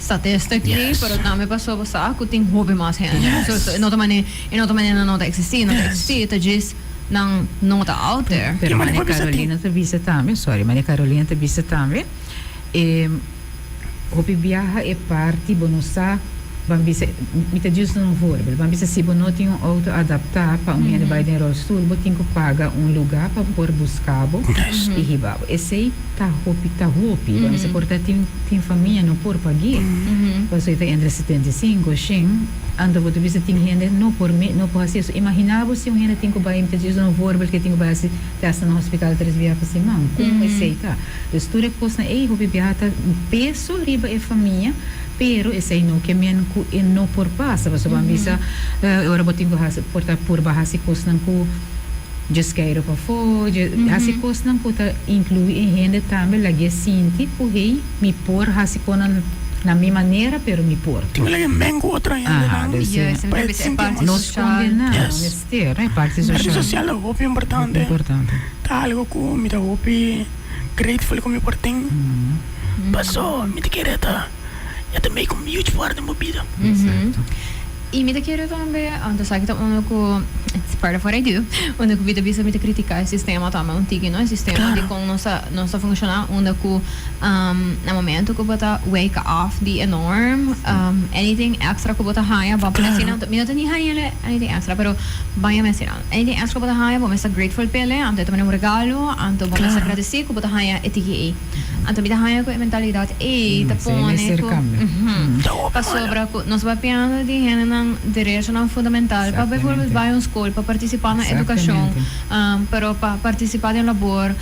statistically pero tambe pasobra bo sa ku tin hopi mas hende so e no ta manera e no ta manera nan no ta existi no ta existi ta djis nan no ta out there. Pero mane Carolina ta bisa tambe sorry mane Carolina ta bisa tambe e hopi biaha e parti bo no sa ban bisa mi ta djis un voorbeeld ban bisa si bo no tin un auto adapta pa un hende bai den rolstoel bo tin ku paga un luga pa por buska bo i hiba bo esei ta hopi ta hopi ban bisa por ta tin tin famia no por pag'é pasobra e ta entre 75 shen anto bo ta bisa tin hende no por no por hasi eso imagina bo si un hende tin ku bai mi ta djis un voorbeeld ke tin ku bai hasi tèst na hospital tres biaha pa siman kon esei ta dus tur e kosnan ei hopi biaha ta peso riba e famia. Pero esei no ke men ku e no por pasa, pasobra bo a bisa ora bo tin ku hasi por ta purba hasi kosnan ku dje skeiru pafó, dje hasi kosnan ku ta inkluí e hende tambe lag'é sinti ku hey mi por hasi konan na mi manera pero mi por. Tin ku lag'é men ku otro hendenan pa e sinti mas. No skonde nan, mester, e parti social. Parti social ta hopi importante. Ta algu ku mi ta hopi grateful ku mi por tin. Paso mi ta kere ta e ta make un huge part den bo bida. Exacto. I mi ta kere tambe, anto esaki ta uno ku, it's part of what I do, unda ku mi ta bisa mi ta kritika e sistema tambe un tiki, no? E sistema di kon nos ta nos ta funshoná, unda ku na momento ku bo ta wake af di e norm, anything extra ku bo ta haña, bo a pone asina, mi no ta ni haña anything extra, pero baña mi asina, anything extra ku bo ta haña bo mester grateful p'e, anto e ta manda un regalo, anto bo mester gradesí ku bo ta haña e tiki ei. Anto mi ta haña ku e mentalidat ei ta pone ku pasobra ku nos papiando di hendenan derechonan fundamental pa bijvoorbeeld bai un skol, pa partisipá na edukashon, pero pa partisipá den labor,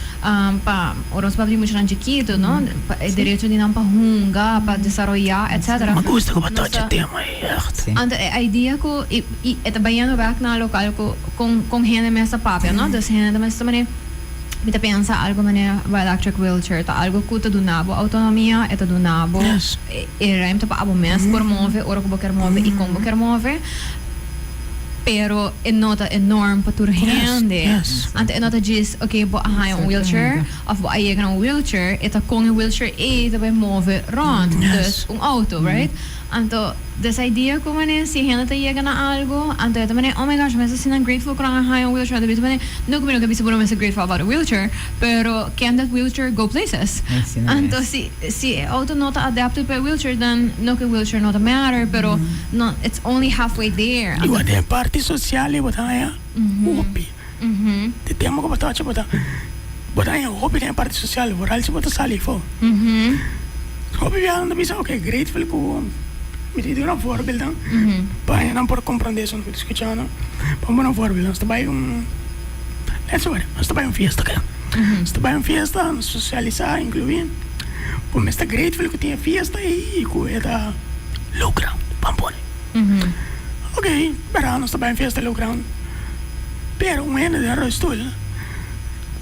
pa ora nos papia di muchanan chikitu no, pa e derecho di nan pa hunga, pa desaroyá etcetera. Mi gusta ku bo touch e tema ei ègt. Anto e idea ku i e ta bayendo bèk na lokal ku kon hende mes ta papia no, dus hende ta mes ta manera. Mi ta pensa algo manera bo electric wheelchair ta algo cu ta duna bo autonomia, e ta duna bo e ruimte pa abo mes por move ora cu bo kier move y con bo kier move, pero e no ta e norm pa tur hende. Anto e no ta djis ok bo a haya un wheelchair of bo a yega na un wheelchair, e ta con e wheelchair ey ta bay move rond, dus un auto, right? Anto, des idea cu manera si hende ta yega na algo, anto e ta manera, oh my gosh, mi mester asina grateful cu nan a haya un wheelchair. Anto mi ta manera, no cu mi no ke bisa bo no mester grateful about a wheelchair, pero can that wheelchair go places? Anto, si si e auto no ta adapted pa e wheelchair, then no cu e wheelchair no ta matter, pero no, it's only halfway there. Igual den e parti social ei bo ta haya hopi. Di tempo cu bo ta ocha bo ta bo ta haña hopi den e parti social, vooral si bo ta sali afo. Hopi biaha nan ta bisa ok grateful cu mi ta duna un voorbeeld nan pa nan por comprende esun cu ta scucha nan. Pa un voorbeeld nos ta bay un let's say nos ta bay un fiesta oke nos ta bay un fiesta nos socialisa inclui bo mes ta grateful cu tin e fiesta ey y cu e ta low ground ban pone ok bera nos ta bay un fiesta low ground. Pero un hende den rolstoel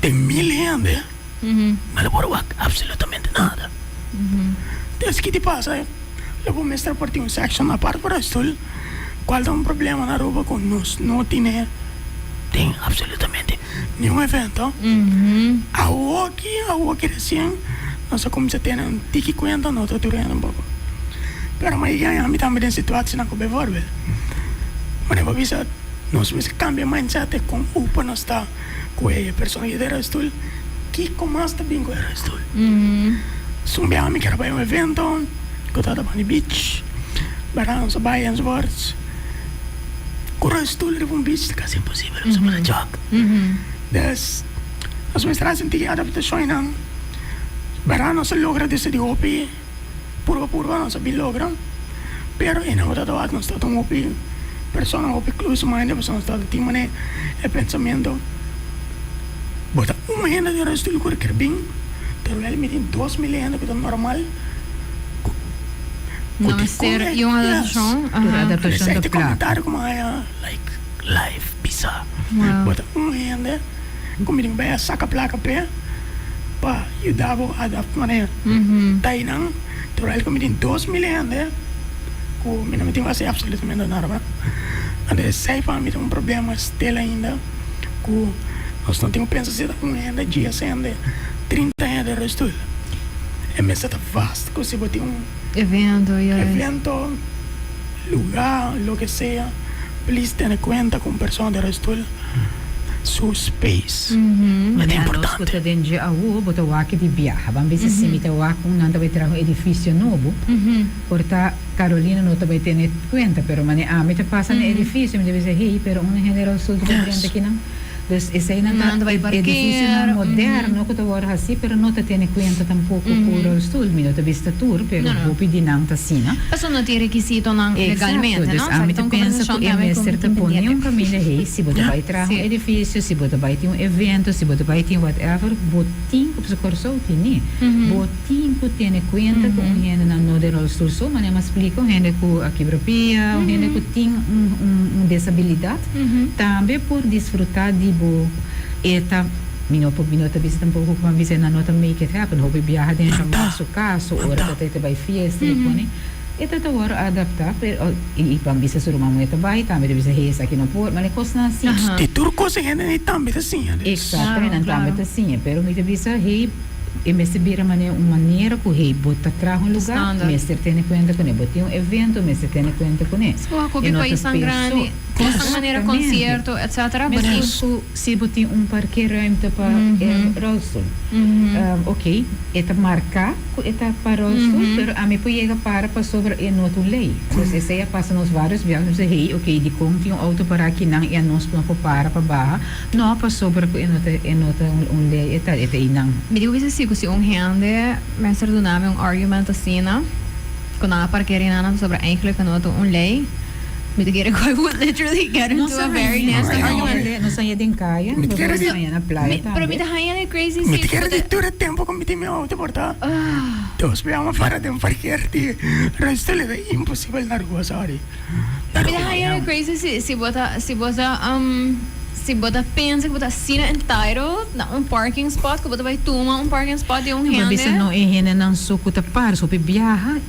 den mil hende no lo por wak absolutamente nada. Entonces ki ti pasa? Lo bo mester por tin un section apart pa rolstoel cual ta un problema na Aruba cu nos no tine den absolutamente niun evento. Awoki, awoki recien nos a cuminsa tene un tiki cuenta no ta tur hende un poco. Pero mayoria ami tambe den situacionan cu bijvoorbeeld manera bo bisa. Nos mester cambia mindset e con open nos ta, Ku e persona ki ta den rolstoel, kiko mas ta bin ku e rolstoel? Su un biaha mi kier a bai un evento ku tabata banda di beach, baransa bai enzovoorts. Ku rolstoel riba un beach ta kasi imposibel, pasobra bo ta chòk. Dus, nos mester a sinti e adaptashonnan. Bèrdat nos a logra desde di hopi purba purba nos a bin logra, pero e no tabata wak nos tabata un hopi persona hopi close minded pasobra nos tabata tin manera e pensamiento bo ta un hende den rolstoel ku kier bin terwijl mi tin 2000 hende ku ta normal ku No mester y un adaptashon. Tur adaptashon ta Esei ta plaka. comentario ku mi haya like life bisa bo ta un hende Ku mi tin bai a saka plaka p'e pa yuda bo adapt manera ta einan, terwijl ku mi tin 2000 hende ku mi no tin hasi absolutamente nada pa. Anto esei pa mi ta un problema stil ainda ku nos no tin ku pensa si ta un hende, dies hende, 30 hende restoel. E mester ta vast ku si bo tin un Evento, yes. evento, luga, loke sea, please tene kuenta ku un persona den restoel. Su space. E ta Anos ku importante. ta den dje awo, bo ta wak di biaha. Ban bisa si mi ta wak un nan ta bai traha un edifisio nobo, por ta Carolina no ta bai tene kuenta, pero mane ami ta pasa na e edifisio, mi ta bisa, hey, pero un hende rolstoel ta bai drenta kinan. Dus eseinan ta Nan ta bai parkeer. edificionan moderno ku ta wòrdu hasí, pero no ta tene kuenta tampoko ku rolstoel. Mi no ta bisa tur, pero No, no. hopi di nan ta asina. Pasobra no tin rekisitonan Exacto, legalmente, dus no? ami Esaki ta ta un pensa ku conversacion e tambe ku mester mi ta tin pone un pendiente. kaminda, hey, si bo ta bai traha un edifisio, si bo ta bai tin un evento, si bo ta bai tin whatever, bo tin ku, pasobra Kòrsou tene, bo tin ku tene kuenta ku un hendenan no den rolstoel so, manera mi a splika, un hende ku a kibra pia, un hende ku tin un un desabilidat, Tambe por disfruta di bo e ta mi no por mi no ta bisa tampoco cu ban bisa nan no ta make it happen hopi biaha den Shamar su caso ora ta ta bai fiesta y pone e ta ta worde adapta pero y ban bisa su ruman muhe ta bai tambe ta bisa hey esaki no por mane cosnan asi. Di tur cos e hende tambe ta siña des. Exactamente nan tambe ta siña pero mi ta bisa hey E mester bira manera un manera ku hey bo ta traha un lugar, Standard. mester tene kuenta kuné. Bo tin un evento, mester tene kuenta kuné. Si bo a E kopi no ta paisnan peso. grandi, kosnan manera Exactamente. konsierto, etcetera, bo tin. Meskos ku si bo tin un parkeerruimte pa e rolstoel. Ok, e ta marká ku e ta pa rolstoel, pero ami por yega para pasobra e no ta un lei. Dus esei a pasa nos vários biaha, nos a bisa hey, ok, dikon tin un outo pará akinan i anos no por para pa baha? No, pasobra ku e no ta e no ta un lei e ta e ta einan. Mi di ku bisa si ku si un hende mester duna mi un argument asina ku nan a parkera einan pasobra eigenlijk e no ta un lei, mi ta kere ku I would literally get into a very nasty argument. Nos haña den kaya, Mi ta kere nos di haña na playa tambe. Pero mi ta haña e crazy Mi si ta ku kere bo di ta. tur e tempo ku mi tin mi auto por ta dos biaha para den parker di rolstoel e ta imposibel na Aruba sorry. Mi ta haña e crazy si si bo ta si bo ta si bo ta pensa ku bo ta asina entitled na un parking spot ku bo ta bai tuma un parking spot di un Bo bisa hende. no e hendenan so ku ta para so hopi biaha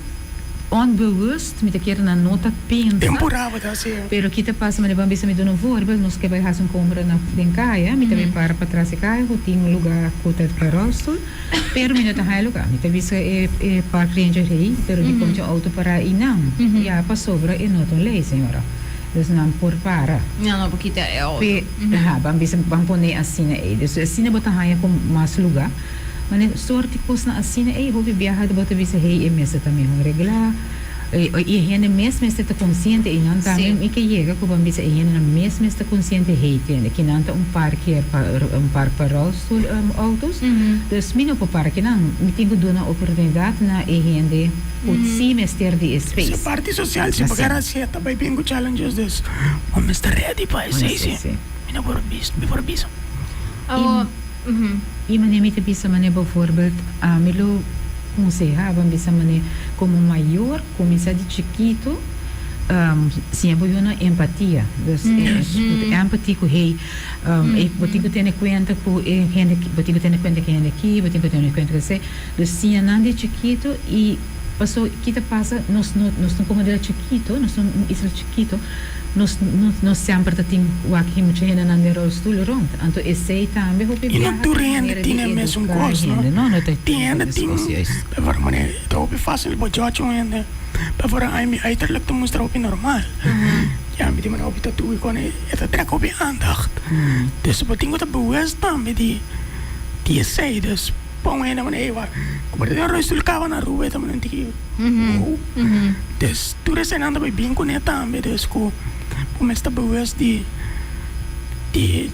onbewust mi ta kere nan no ta pensa. Temporada bo ta hasi. Pero ki ta pasa manera bo a bisa mi duna un voorbeeld nos ke bai hasi un compra na den kaya mi ta bai para patras e kaya ku tin un lugar ku ta pa rolstoel. Pero mi no ta haña lugar. Mi ta bisa e e park ranger hey, pero dikon tin auto pará einan? Ya pasobra e no ta un lei, señora. Dus nan por para. Nan no por kita e auto. Pe, aha, ban bisa, ban pone asina ei. Dus asina bo ta haña ku mas lugar. Mane soort di kosnan asina ei, hopi biaha bo ta bisa hey, e mester ta mihó reglá. I e hende mes mester ta konsiente i nan tambe mi ke yega ku ban bisa e hendenan mes mester ta konsiente hey tende kinan ta un parkeer pa un park pa rolstoel autos dus mi no por para kinan mi tin ku duna oportunidat na e hende ku si mester di e Si space. parti sosial si por kere hasi ta bai bin ku challenges dus bo mester ready pa esei si mi no por bisa mi por bisa. Awo I manera mi ta bisa manera bijvoorbeeld ami lo Konsehá ban bisa manera komo mayor kuminsá di chikitu siña bo yunan empatia. Dus empathy ku hey bo tin ku tene kuenta ku e hende bo tin ku tene kuenta ku e hende aki, bo tin ku tene kuenta ku esei. Dus siña nan di chikitu i paso ki ta pasa nos no nos ta un komunidat chikitu, nos ta un isla chikitu, nos no no semper ta tin wak hi mucha hendenan den rolstoel rond. Anto esei tambe hopi I no biaha tur ta hende manera tin di e mesun eduká kos, no? hende. No, no ta Tin hende mes tin, kos, juist. bijvoorbeeld manera, ta hopi fácil bo judge un hende, bijvoorbeeld ai mi uiterlijk ta mustra hopi normal. Ya mi tin manera hopi tattoo y con e ta trek hopi aandacht. Dus bo tin cu ta bewust tambe di di esey. Dus pa un hende manera ey wak cu bo ta den rolstoel caba na Aruba e ta manera un tiki wow. Dus tur eseynan ta bay bin cune tambe. Dus cu bo mes ta bewust di di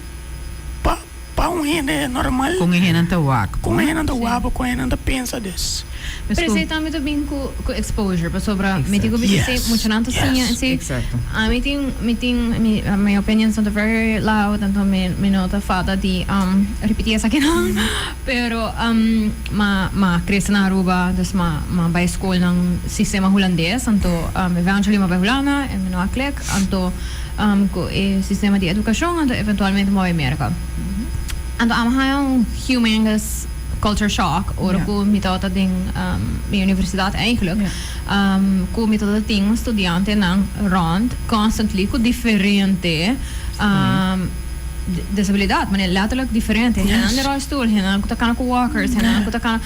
pa. Pa un hende normal. Kon e hendenan ta wak. Kon e hendenan ta wak bo, kon e hendenan ta pensa dus. Pero esei tambe ta bin ku ku exposure pasobra mi tin ku bisa esei muchanan ta siña esei. Ami tin mi tin mi mi opinions no ta very loud anto mi mi no ta falta di ripiti esakinan pero ma ma crece na Aruba dus ma ma bai scolnan sistema hulandes anto eventually ma bai Hulanda en mi no a click anto Ku e sistema di edukashon anto eventualmente moe Merka. Anto amo haña un humongous culture shock ora ku mi tabata den mi universidat eigenlijk. Ku mi tabata tin studiantenan rond constantly ku diferente disabilidat, manera letterlijk diferente. Hendenan den rolstoel, hendenan ku ta kana ku walkers, hendenan ku ta kana.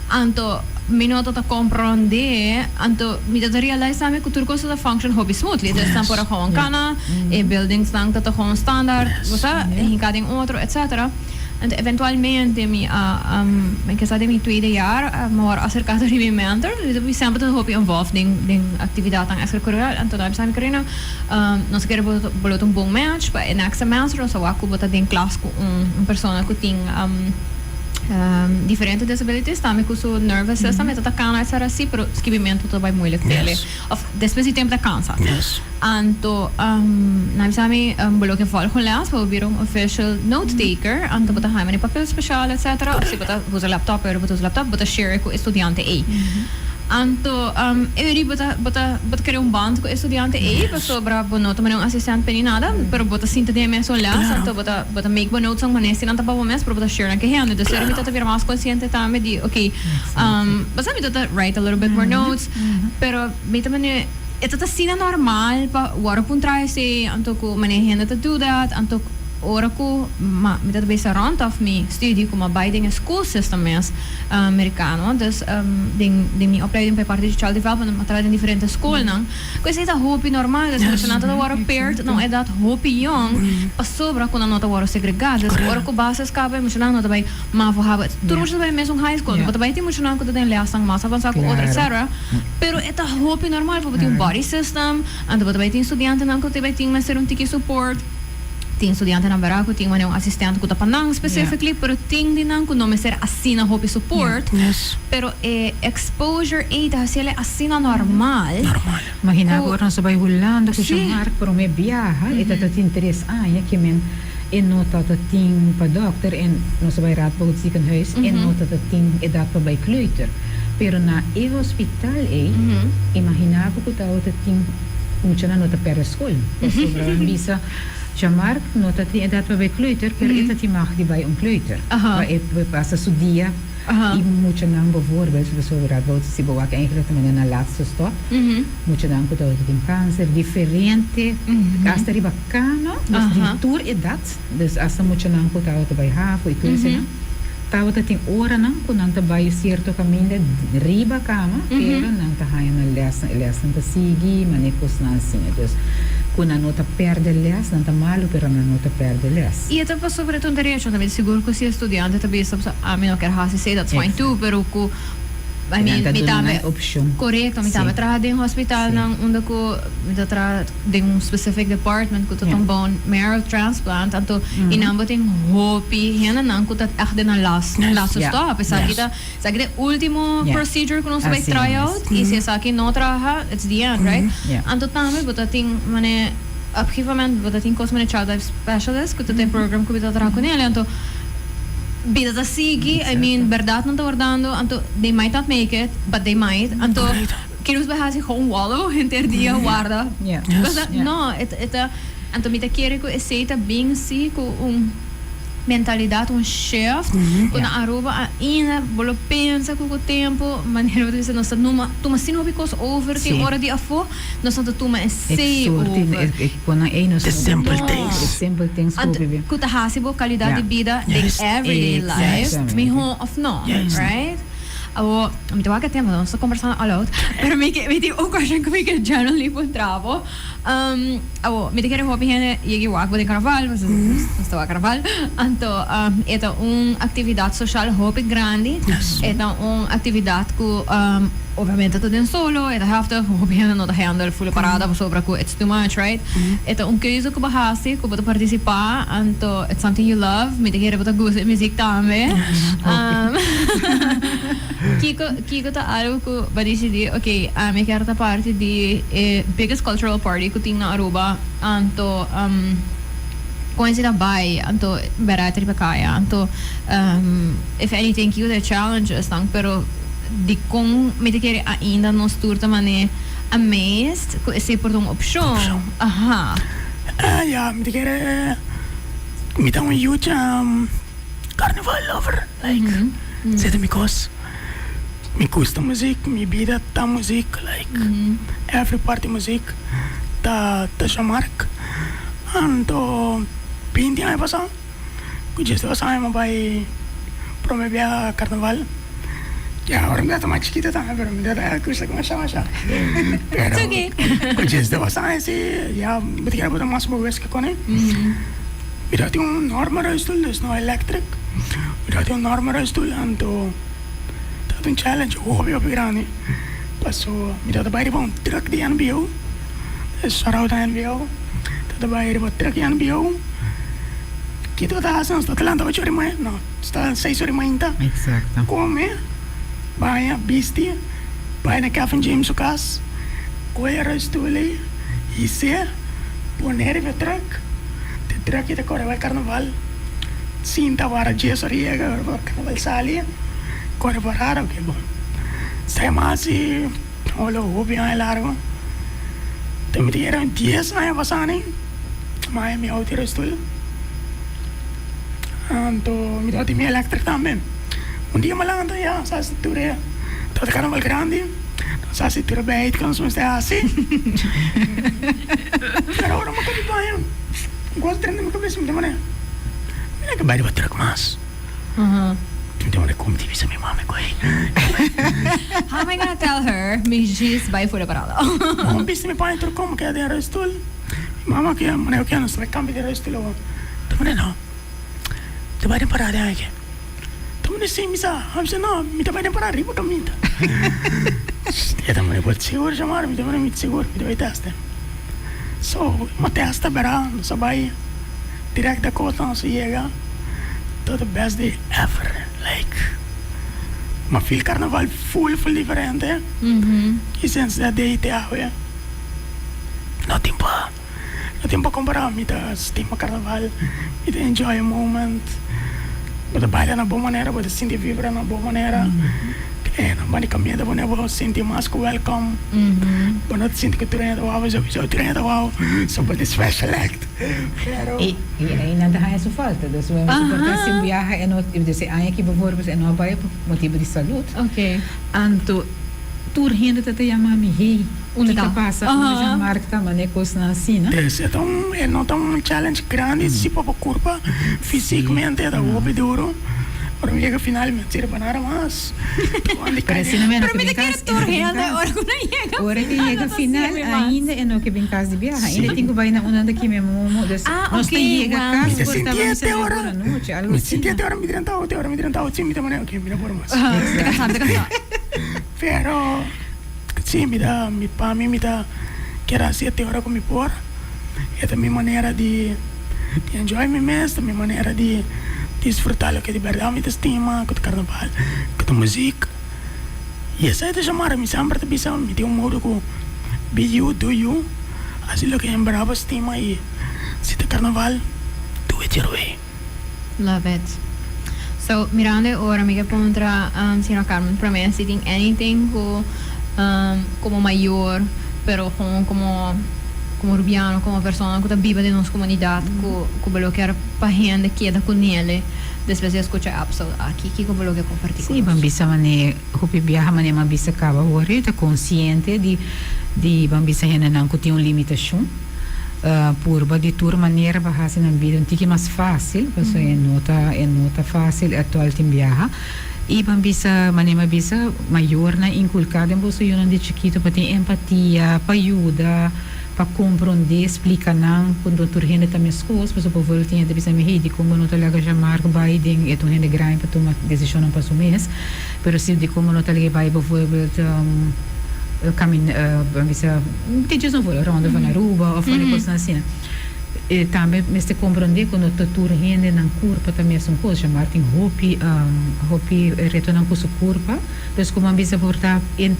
Anto mi no ta ta comprende, anto mi ta ta realize tambe cu tur cos ta ta function hopi smoothly. Dus nan por a gewoon cana, e buildingsnan ta ta gewoon standaard, bo sa, hinca den otro, etcetera. Anto eventualmente mi a, mi kesa den mi tweede jaar, mi word acerca door di mi mentor, mi semper ta hopi involved den den actividadnan extracurricular, anto nan a bisa mi, Carina, nos a kere bo bo lo ta un bon match pa e next semester, nos a wak cu bo ta den klas cu un persona cu tin. Diferente disabilities tambe cu su nervous system e ta ta cana esera si pero skibimento ta bay moeilijk p'ele of despues di tempo ta cansa. Anto nan bisa mi bo lo ke volg un les bo bira un official note taker anto bo ta haya mane papel special etcetera of si bo ta usa laptop pero bo ta usa laptop bo ta share cu e studiante ey. Anto e uri bo ta bo ta bo ta crea un band cu e studiante ey pasobra bo no ta mane un asistent p'e ni nada pero bo ta sinta den e mesun les anto bo ta bo ta make bo notes nan si nan ta pa bo mes pero bo ta share nan cu e hende. Dus eri mi ta ta bira mas consciente tambe di ok bo sa mi ta ta write a little bit more notes pero mi ta mane e ta ta asina normal pa worde puntra esey anto cu mane hende ta do that anto ora cu ma mi ta ta bisa rond of mi studie cu mi a bay den e school system mes. Merikano. Dus den den mi opleiding pa e parti di child development mi a traha den diferente skolnan. Ku esei ta hopi normal. Dus muchanan ta ta wòrdu paired na un edat hopi yòn pasobra ku nan no ta wòrdu segregá. Dus ora ku basis kaba e muchanan no ta bai mavo havo. Tur mucha ta bai mesun high school. Bo ta bai tin muchanan ku ta den lèsnan mas avansá ku otro etcetera. Pero e ta hopi normal pasobra bo tin un buddy system. Anto bo ta bai tin studiantenan ku ta bai tin mester un tiki support. Tin studiantenan bera ku tin manera un asistente ku ta pa nan specifically, pero tin di nan ku no mester asina hopi support. Pero e exposure ei ta hasiel e asina normal. Imagina ku ora nos a bai Hulanda ku Jean-Marc prome biaha, e ta tin tres aña ke men e no ta tin pa dokter en nos a bai Radboud ziekenhuis e no ta tin edat pa bai kleuter. Pero na e hospital ei, imagina bo ku tabata tin. Muchanan no ta perde skol. Pasobra nan bisa, Jean-Marc no ta tin edat pa bai kleuter, pero e ta tin mag di bai un kleuter. Pa e por pasa su dia. I muchanan bijvoorbeeld, pasobra Radboud si bo wak eigenlijk ta manera nan laatste stop. Muchanan ku tabata tin kanser, diferente, asta riba kama, dus di tur edat, dus asta muchanan ku tabata bai havo i tur eseinan. Tabata tin oranan ku nan ta bai sierto kaminda riba kama, pero nan ta haña nan lèsnan, e lèsnan ta sigui manera kosnan asina. Dus ku nan no ta pèrdè lès, nan ta malu pero nan no ta pèrdè lès. I e ta pasobra ta un derecho tambe, sigur ku si e studiante ta bisa ami no kier hasi esei, that's fine too, pero ku I mean mi tambe, korekto, mi tambe traha den hospitalnan unda ku mi ta traha. Den un specific department cu ta ta un bone marrow transplant anto y nan bo tin hopi hendenan cu ta echt den nan last laatste stop esaki ta esaki ta e ultimo procedure cu nos ta bay try out y si esaki no traha it's the end right anto tambe bo ta tin mane op gegeven moment bo ta tin cos mane child life specialist cu ta ta e program cu bo ta traha cu nel anto bida ta sigui I mean berdad nan ta wardando anto they might not make it but they might anto. Kier nos bai hasi gewoon wallow henter dia warda. Cosa no, e ta anto mi ta kere ku esei ta bin si ku un mentalidad, un shift ku na Aruba ainda bo lo pensa ku ku tempo manera bo ta bisa nos ta numa tuma asina hopi kos over tin ora di afo nos no ta tuma esei over. The simple things. Anto ku ta hasi bo calidad di bida den everyday life miho of no, right? Awo, mi ta wak e tema, nos ta kombersando all out, pero mi ke mi tin un question ku mi ke genuinely puntra bo. Awo, mi ta kere hopi hende yega i wak bo den karnaval, pasobra nos ta wak karnaval. Anto e ta un aktividat soshal hopi grandi, e ta un aktividat ku obviamente ta den solo, e ta heftig, hopi hende no ta handle ful e parada pasobra ku it's too much, right? E ta un keuze ku bo hasi, ku bo ta partisipá, anto it's something you love, mi ta kere bo ta gusta e muzik tambe. Kiko kiko ta algo ku bo a disidí, ok, ami kier ta parti di e biggest cultural party ku tin na Aruba, anto kon esei ta bai, anto bèrdat riba kaya, anto if anything kiko ta e challenges nan, pero dikon mi ta kere ainda nos tur ta manera amazed ku esei por ta un opshon. Aha. Ya, mi ta kere mi ta un huge carnival lover. Like, esei ta mi kos. Mi gusta muzik, mi bida ta muzik, like, every parti muzik ta ta Jean-Marc. Anto 20 aña pasá, ku 12 aña mi a bai prome biaha karnaval. Ya ora mi tabata mas chikito tambe, pero mi tabata gusta masha masha. Pero ku 12 aña si ya bo ta kere bo ta mas bewust ke kuné. Mi tabatin un normal rolstoel, dus no electric. Mi tabatin un normal rolstoel, anto tabata un challenge hopi hopi grandi. Paso mi tabata bai riba un truck di NBO, dus shout out na NBO. Tabata bai riba truck di NBO. Ki tabata hasi? Nos tabata lanta ocho ora di mañana, no, tabata seis ora di mainta. Exacto. Come, baña, bisti, bai na Kevin James su cas, coge e rolstoel ei, his'é, pone riba e truck. Te truck i ta kore bai karnaval sinta wara djes ora yega ora karnaval sali kore parada oke bon sai mas i holo hopi aña largo te mi ta yera dies aña pasa ni maya mi auto i stoel anto mi tabata tin mi electric tambe un dia mi a lanta ya sa si tur e tabata karnaval grandi sa si tur e beit ku nos mester hasi. Pero ora mi a kabi baña, un kos drenta mi kabes, mi ta manera, mi no ke bai riba truk mas. Mi ta manera, kon mi ta bisa mi mama ku ei? How am I gonna tell her mi djis bai for de parada? Mi bisti mi paña tur komo keda den rolstoel. Mi mama ke manera ku nos ta bai kambia di rolstoel awor. Mi ta manera, no, mi ta bai den parada aki. Ta manda sin mi sa, mi bisa no, mi ta bai den parada riba caminda. E ta manda bo sigur Xiomara? Mi ta manda mi sigur, mi ta bai testa. So, mi a testa bera, nos a bai direct Dakota, nos a yega, ta the best day ever, like mi a feel carnaval full full diferente, y since that day te awe no tin pa. No tin pa kompará, mi ta stima karnaval, mi ta enjoy e moment. Bo ta baila na bo manera, bo ta sinti vibra na bo manera. E nan banda kaminda bo bo sinti mas ku welcome. Bo no ta sinti ku tur hende ta wou, sowieso tur hende ta wou, so bo ta special act. Pero. I ei nan ta haña su falta. Dus mi por ta si un biaha e no, dus e aña aki bijvoorbeeld e no a bai pa motibu di salud. Anto tur hende ta ta yama mi, hey. Unda Kiko ta? pasa unda Jean Marc ta mane kosnan asina? Pues e ta un e no ta un challenge grandi si pa bo kurpa fisikmente e ta hopi duro ora mi yega final mi a tira pa nada mas Pero asina mi no Pero ke mi bin ta kere kas, e tur no ke bin hende kas. ora ku nan yega Ora ke final yega no ta final sirbi mas. ainda e no ke bin kas di biaha. Ainda tin ku bai na unda ta kime momo. Dus Ah, nos ta ok, yega wow. kas Mi ta por sinti taba e misa te nuebe ora ora nochi, algo mi sinti e asina. te ora mi drenta auto te ora mi drenta auto si mi ta mane ok mi no por mas. Mi ta kansa, mi ta kansa. Pero Sí, mi ta, mi pa mi, mi ta kier hasi e te ora ku mi por. E ta mi manera di di enjoy mi mes, ta mi manera di disfrutá loke di bèrdat mi ta stima, ku ta karnaval, ku ta muzik. I esei ta shamara, mi semper ta bisa, mi tin un modo ku be you, do you, hasi loke en bèrdat bo stima i si ta karnaval, do it your way. Love it. So, mirando e ora mi ke puntra Señora Carmen prome si tin anything ku komo mayor pero gewoon komo komo rubiano, komo persona ku ta biba den nos komunidat ku ku bo lo kier pa hende keda ku nele despues di a skucha e episode aki. Kiko bo lo ke komparti ku Sí, nos? ban bisa mane hopi biaha mane m'a bisa kaba hoor ta konsiente di di ban bisa hendenan ku tin un limitashon. Purba di tur manera pa hasi nan bida un tiki mas fácil, pasobra e no ta e no ta fácil actual tin biaha. I ban bisa, manera mi a bisa, mayornan inculca den boso yunan di chikito pa tin empatia, pa yuda, pa comprende, splica nan cu no tur hende ta mescos. Pasobra bijvoorbeeld tin hende ta bisa mi, hey, dicon bo no ta laga Jean-Marc bay den e ta un hende grandi pa tuma decisionnan pa su mes, pero si dicon bo no ta lag'e bay bijvoorbeeld camina, ban bisa, te djis un voorbeeld, Ronde van Aruba of van e cosnan asina. E tambe mester comprende cu no ta tur hende nan curpa ta mesun cos. Jean-Marc tin hopi hopi retonan cu su curpa, dus como a bisa por ta un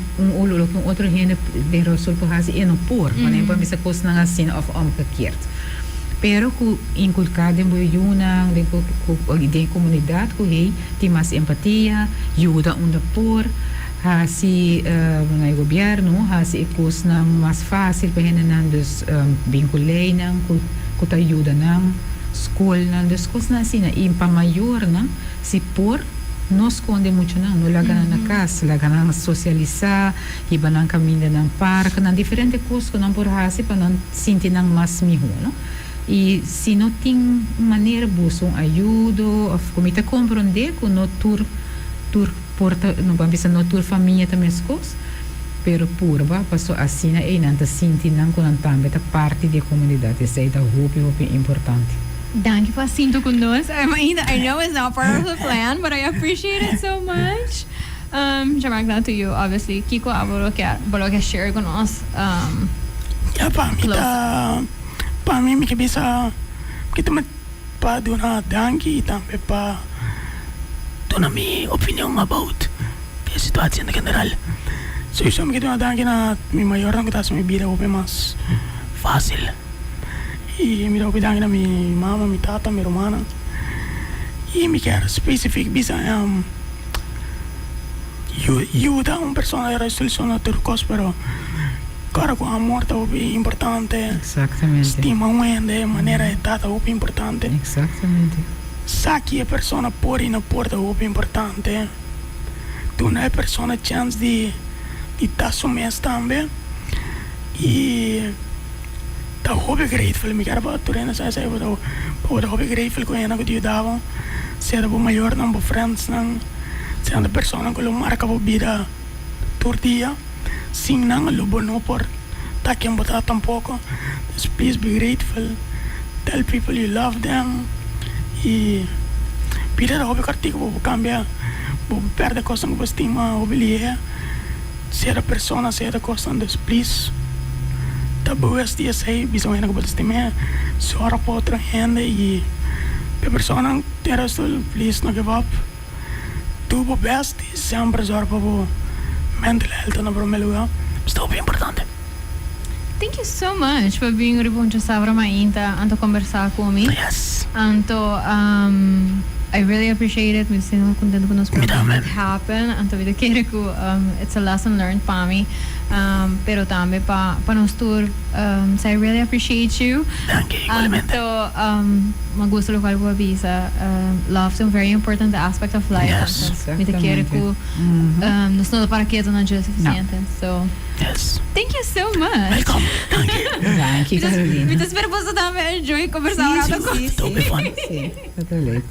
loke un otro hende den rolstoel por haci e no por. Wanneer bo a bisa cosnan asina of omgekeerd. Pero cu inculca den bo yunan, den den comunidad cu hey tin mas empatia, yuda unda por. Hasi na e gobierno hasi e cosnan mas facil pa hendenan dus bin cu leynan cu cu ta yuda nan, scolnan dus cosnan asina y pa mayornan si por no sconde muchanan no laga nan na cas laga nan socialisa hiba nan caminda nan parknan diferente cos cu nan por hasi pa nan sinti nan mas miho no y si no tin un manera busca un ayudo of cu mi ta compronde cu no tur tur. Por ta, no ban bisa no tur famia ta meskos, pero purba, paso asina ei nan ta sinti nan ku nan tambe ta parti di e komunidat. Esei ta hopi hopi importante. Danki pa sinta ku nos. I mean, I know it's not part of the plan, but I appreciate it so much. Jean-Marc, now to you, obviously. Kiko abo lo ke, bo lo ke share ku nos? Ya, pa mi ta, pa mi mi ke bisa, mi ke tuma. Pa duna danki y tambe pa duna mi opinion about e situacion en general. Sowieso mi ke duna danki na mi mayornan ku ta hasi mi bida hopi mas facil. Y mi ta hopi danki na mi mama, mi tata, mi rumannan. Y mi kier specific bisa yuda un persona den resolucion na tur cos pero Kòrda ku amor ta hopi importante. Exactamente. Stima un hende manera e ta ta hopi importante. Exactamente. Sa ki e persona por i no por ta hopi importante. Duna e persona chèns di di ta su mes tambe. I ta hopi grateful. Mi kier pa tur hende sa esei bo ta bo ta hopi grateful ku hende ku ta yuda bo. Sea ta bo mayornan, bo friendsnan, sea ta personanan ku lo marka bo bida tur dia. Sin nan lo bo no por ta ken bo ta tampoco. Dus please be grateful, tell people you love them y bida ta hopi cortico bo por cambia, bo por perde cosnan cu bo stima hopi lihe, sea ta persona sea ta cosnan, dus please ta bewust di esey, bisa un hende cu bo ta stim'e, zorg pa otro hende y pa e personanan den resto please no give up. Do bo best y semper zorg pa bo mental health ta na prome lugar. Esta hopi importante. Thank you so much pa bin riba un djasabra mainta anto combersa cu mi. Yes. Anto I really appreciate it. Mi ta sinti contento cu nos por Mi tambe. make it happen. Anto mi ta kere cu it's a lesson learned pa mi pero tambe pa pa nos tur. So I really appreciate you. Danki, igualmente. Anto mi a gusta locual bo a bisa. Love ta un very important aspect of life. Yes. Anto mi ta kere cu nos no ta para keto na dje suficiente. So Yes. thank you so much. Welcome. Danki. Danki, Carolina. Mi ta spera boso tambe enjoy conversa un rato cu mi. Ta hopi fun. Si, ta leuk.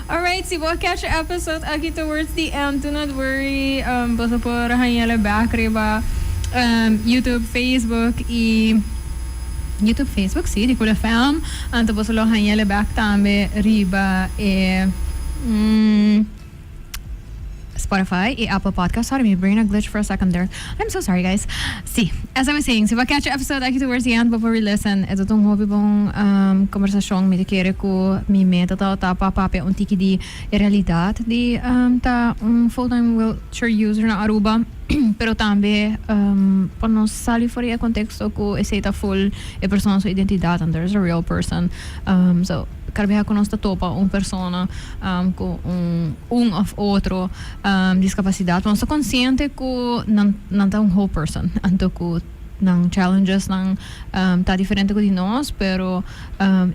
Alright, si bo a catch e episode aki towards the end, do not worry. Boso por haña'le back riba YouTube, Facebook y YouTube, Facebook, si, di Cool FM. Anto boso lo haña'le back tambe riba e Spotify y Apple Podcast. Sorry, mi brain a glitch for a second there. I'm so sorry, guys. Si, as I was saying, si bo a catch e episode aki towards the end, bo por re-listen. E ta un hopi bon conversacion. Mi ta kere cu mi meta tabata pa papia un tiki di e realidad di ta un full-time wheelchair user na Aruba, pero tambe pa nos sali for di e contexto cu esey ta full e persona su identidad and there is a real person. So, cada biaha cu nos ta topa un persona cu un un of otro discapacidad, nos ta consciente cu nan nan ta un whole person, anto cu nan challengesnan ta diferente cu di nos, pero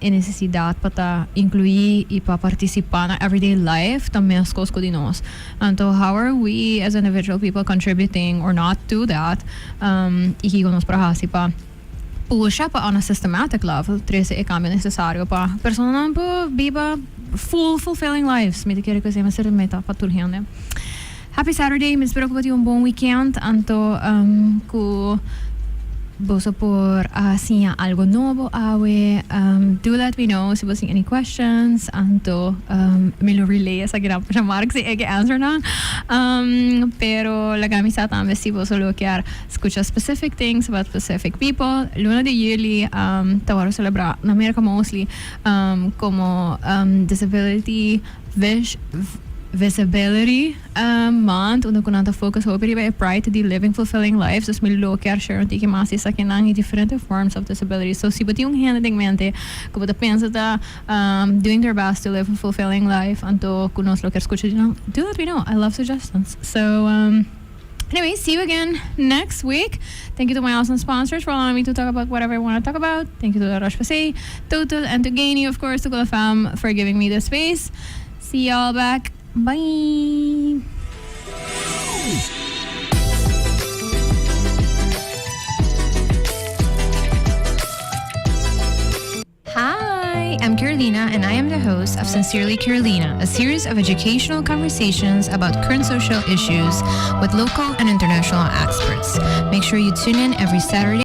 e necesidad pa ta inclui y pa participa na everyday life ta mescos cu di nos. Anto how are we as individual people contributing or not to that y kico nos por haci pa. Pusha pa on a systematic level trese e cambio necesario pa personanan por biba full fulfilling lives. Mi ta kere cu esey mester ta meta pa tur hende. Happy Saturday, mi spera cu bo tin un bon weekend anto cu boso por a siña algo nobo awe. Do let me know si bo tin any questions anto mi lo relay esakinan pa Jean-Marc si e ke answer nan. Pero laga mi sa tambe si boso lo kier Scucha specific things about specific people. Luna di juli ta worde celebra na Merca mostly como Disability Visibility Month unda cu nan ta focus hopi riba e pride di living fulfilling lives. Dus mi lo kier share un tiki mas di esakinan y diferente forms of disability. So si bo tin un hende den mente cu bo ta pensa ta doing their best to live a fulfilling life anto cu nos lo kier scucha di nan, do let me know. I love suggestions. So. Anyway, see you again next week. Thank you to my awesome sponsors for allowing me to talk about whatever I want to talk about. Thank you to La Roche-Posay, Total, and to Gainy, of course, to Cool FM for giving me the space. See y'all back. Bye. Hi, I'm Carolina, and I am the host of Sincerely Carolina, a series of educational conversations about current social issues with local and international experts. Make sure you tune in every Saturday.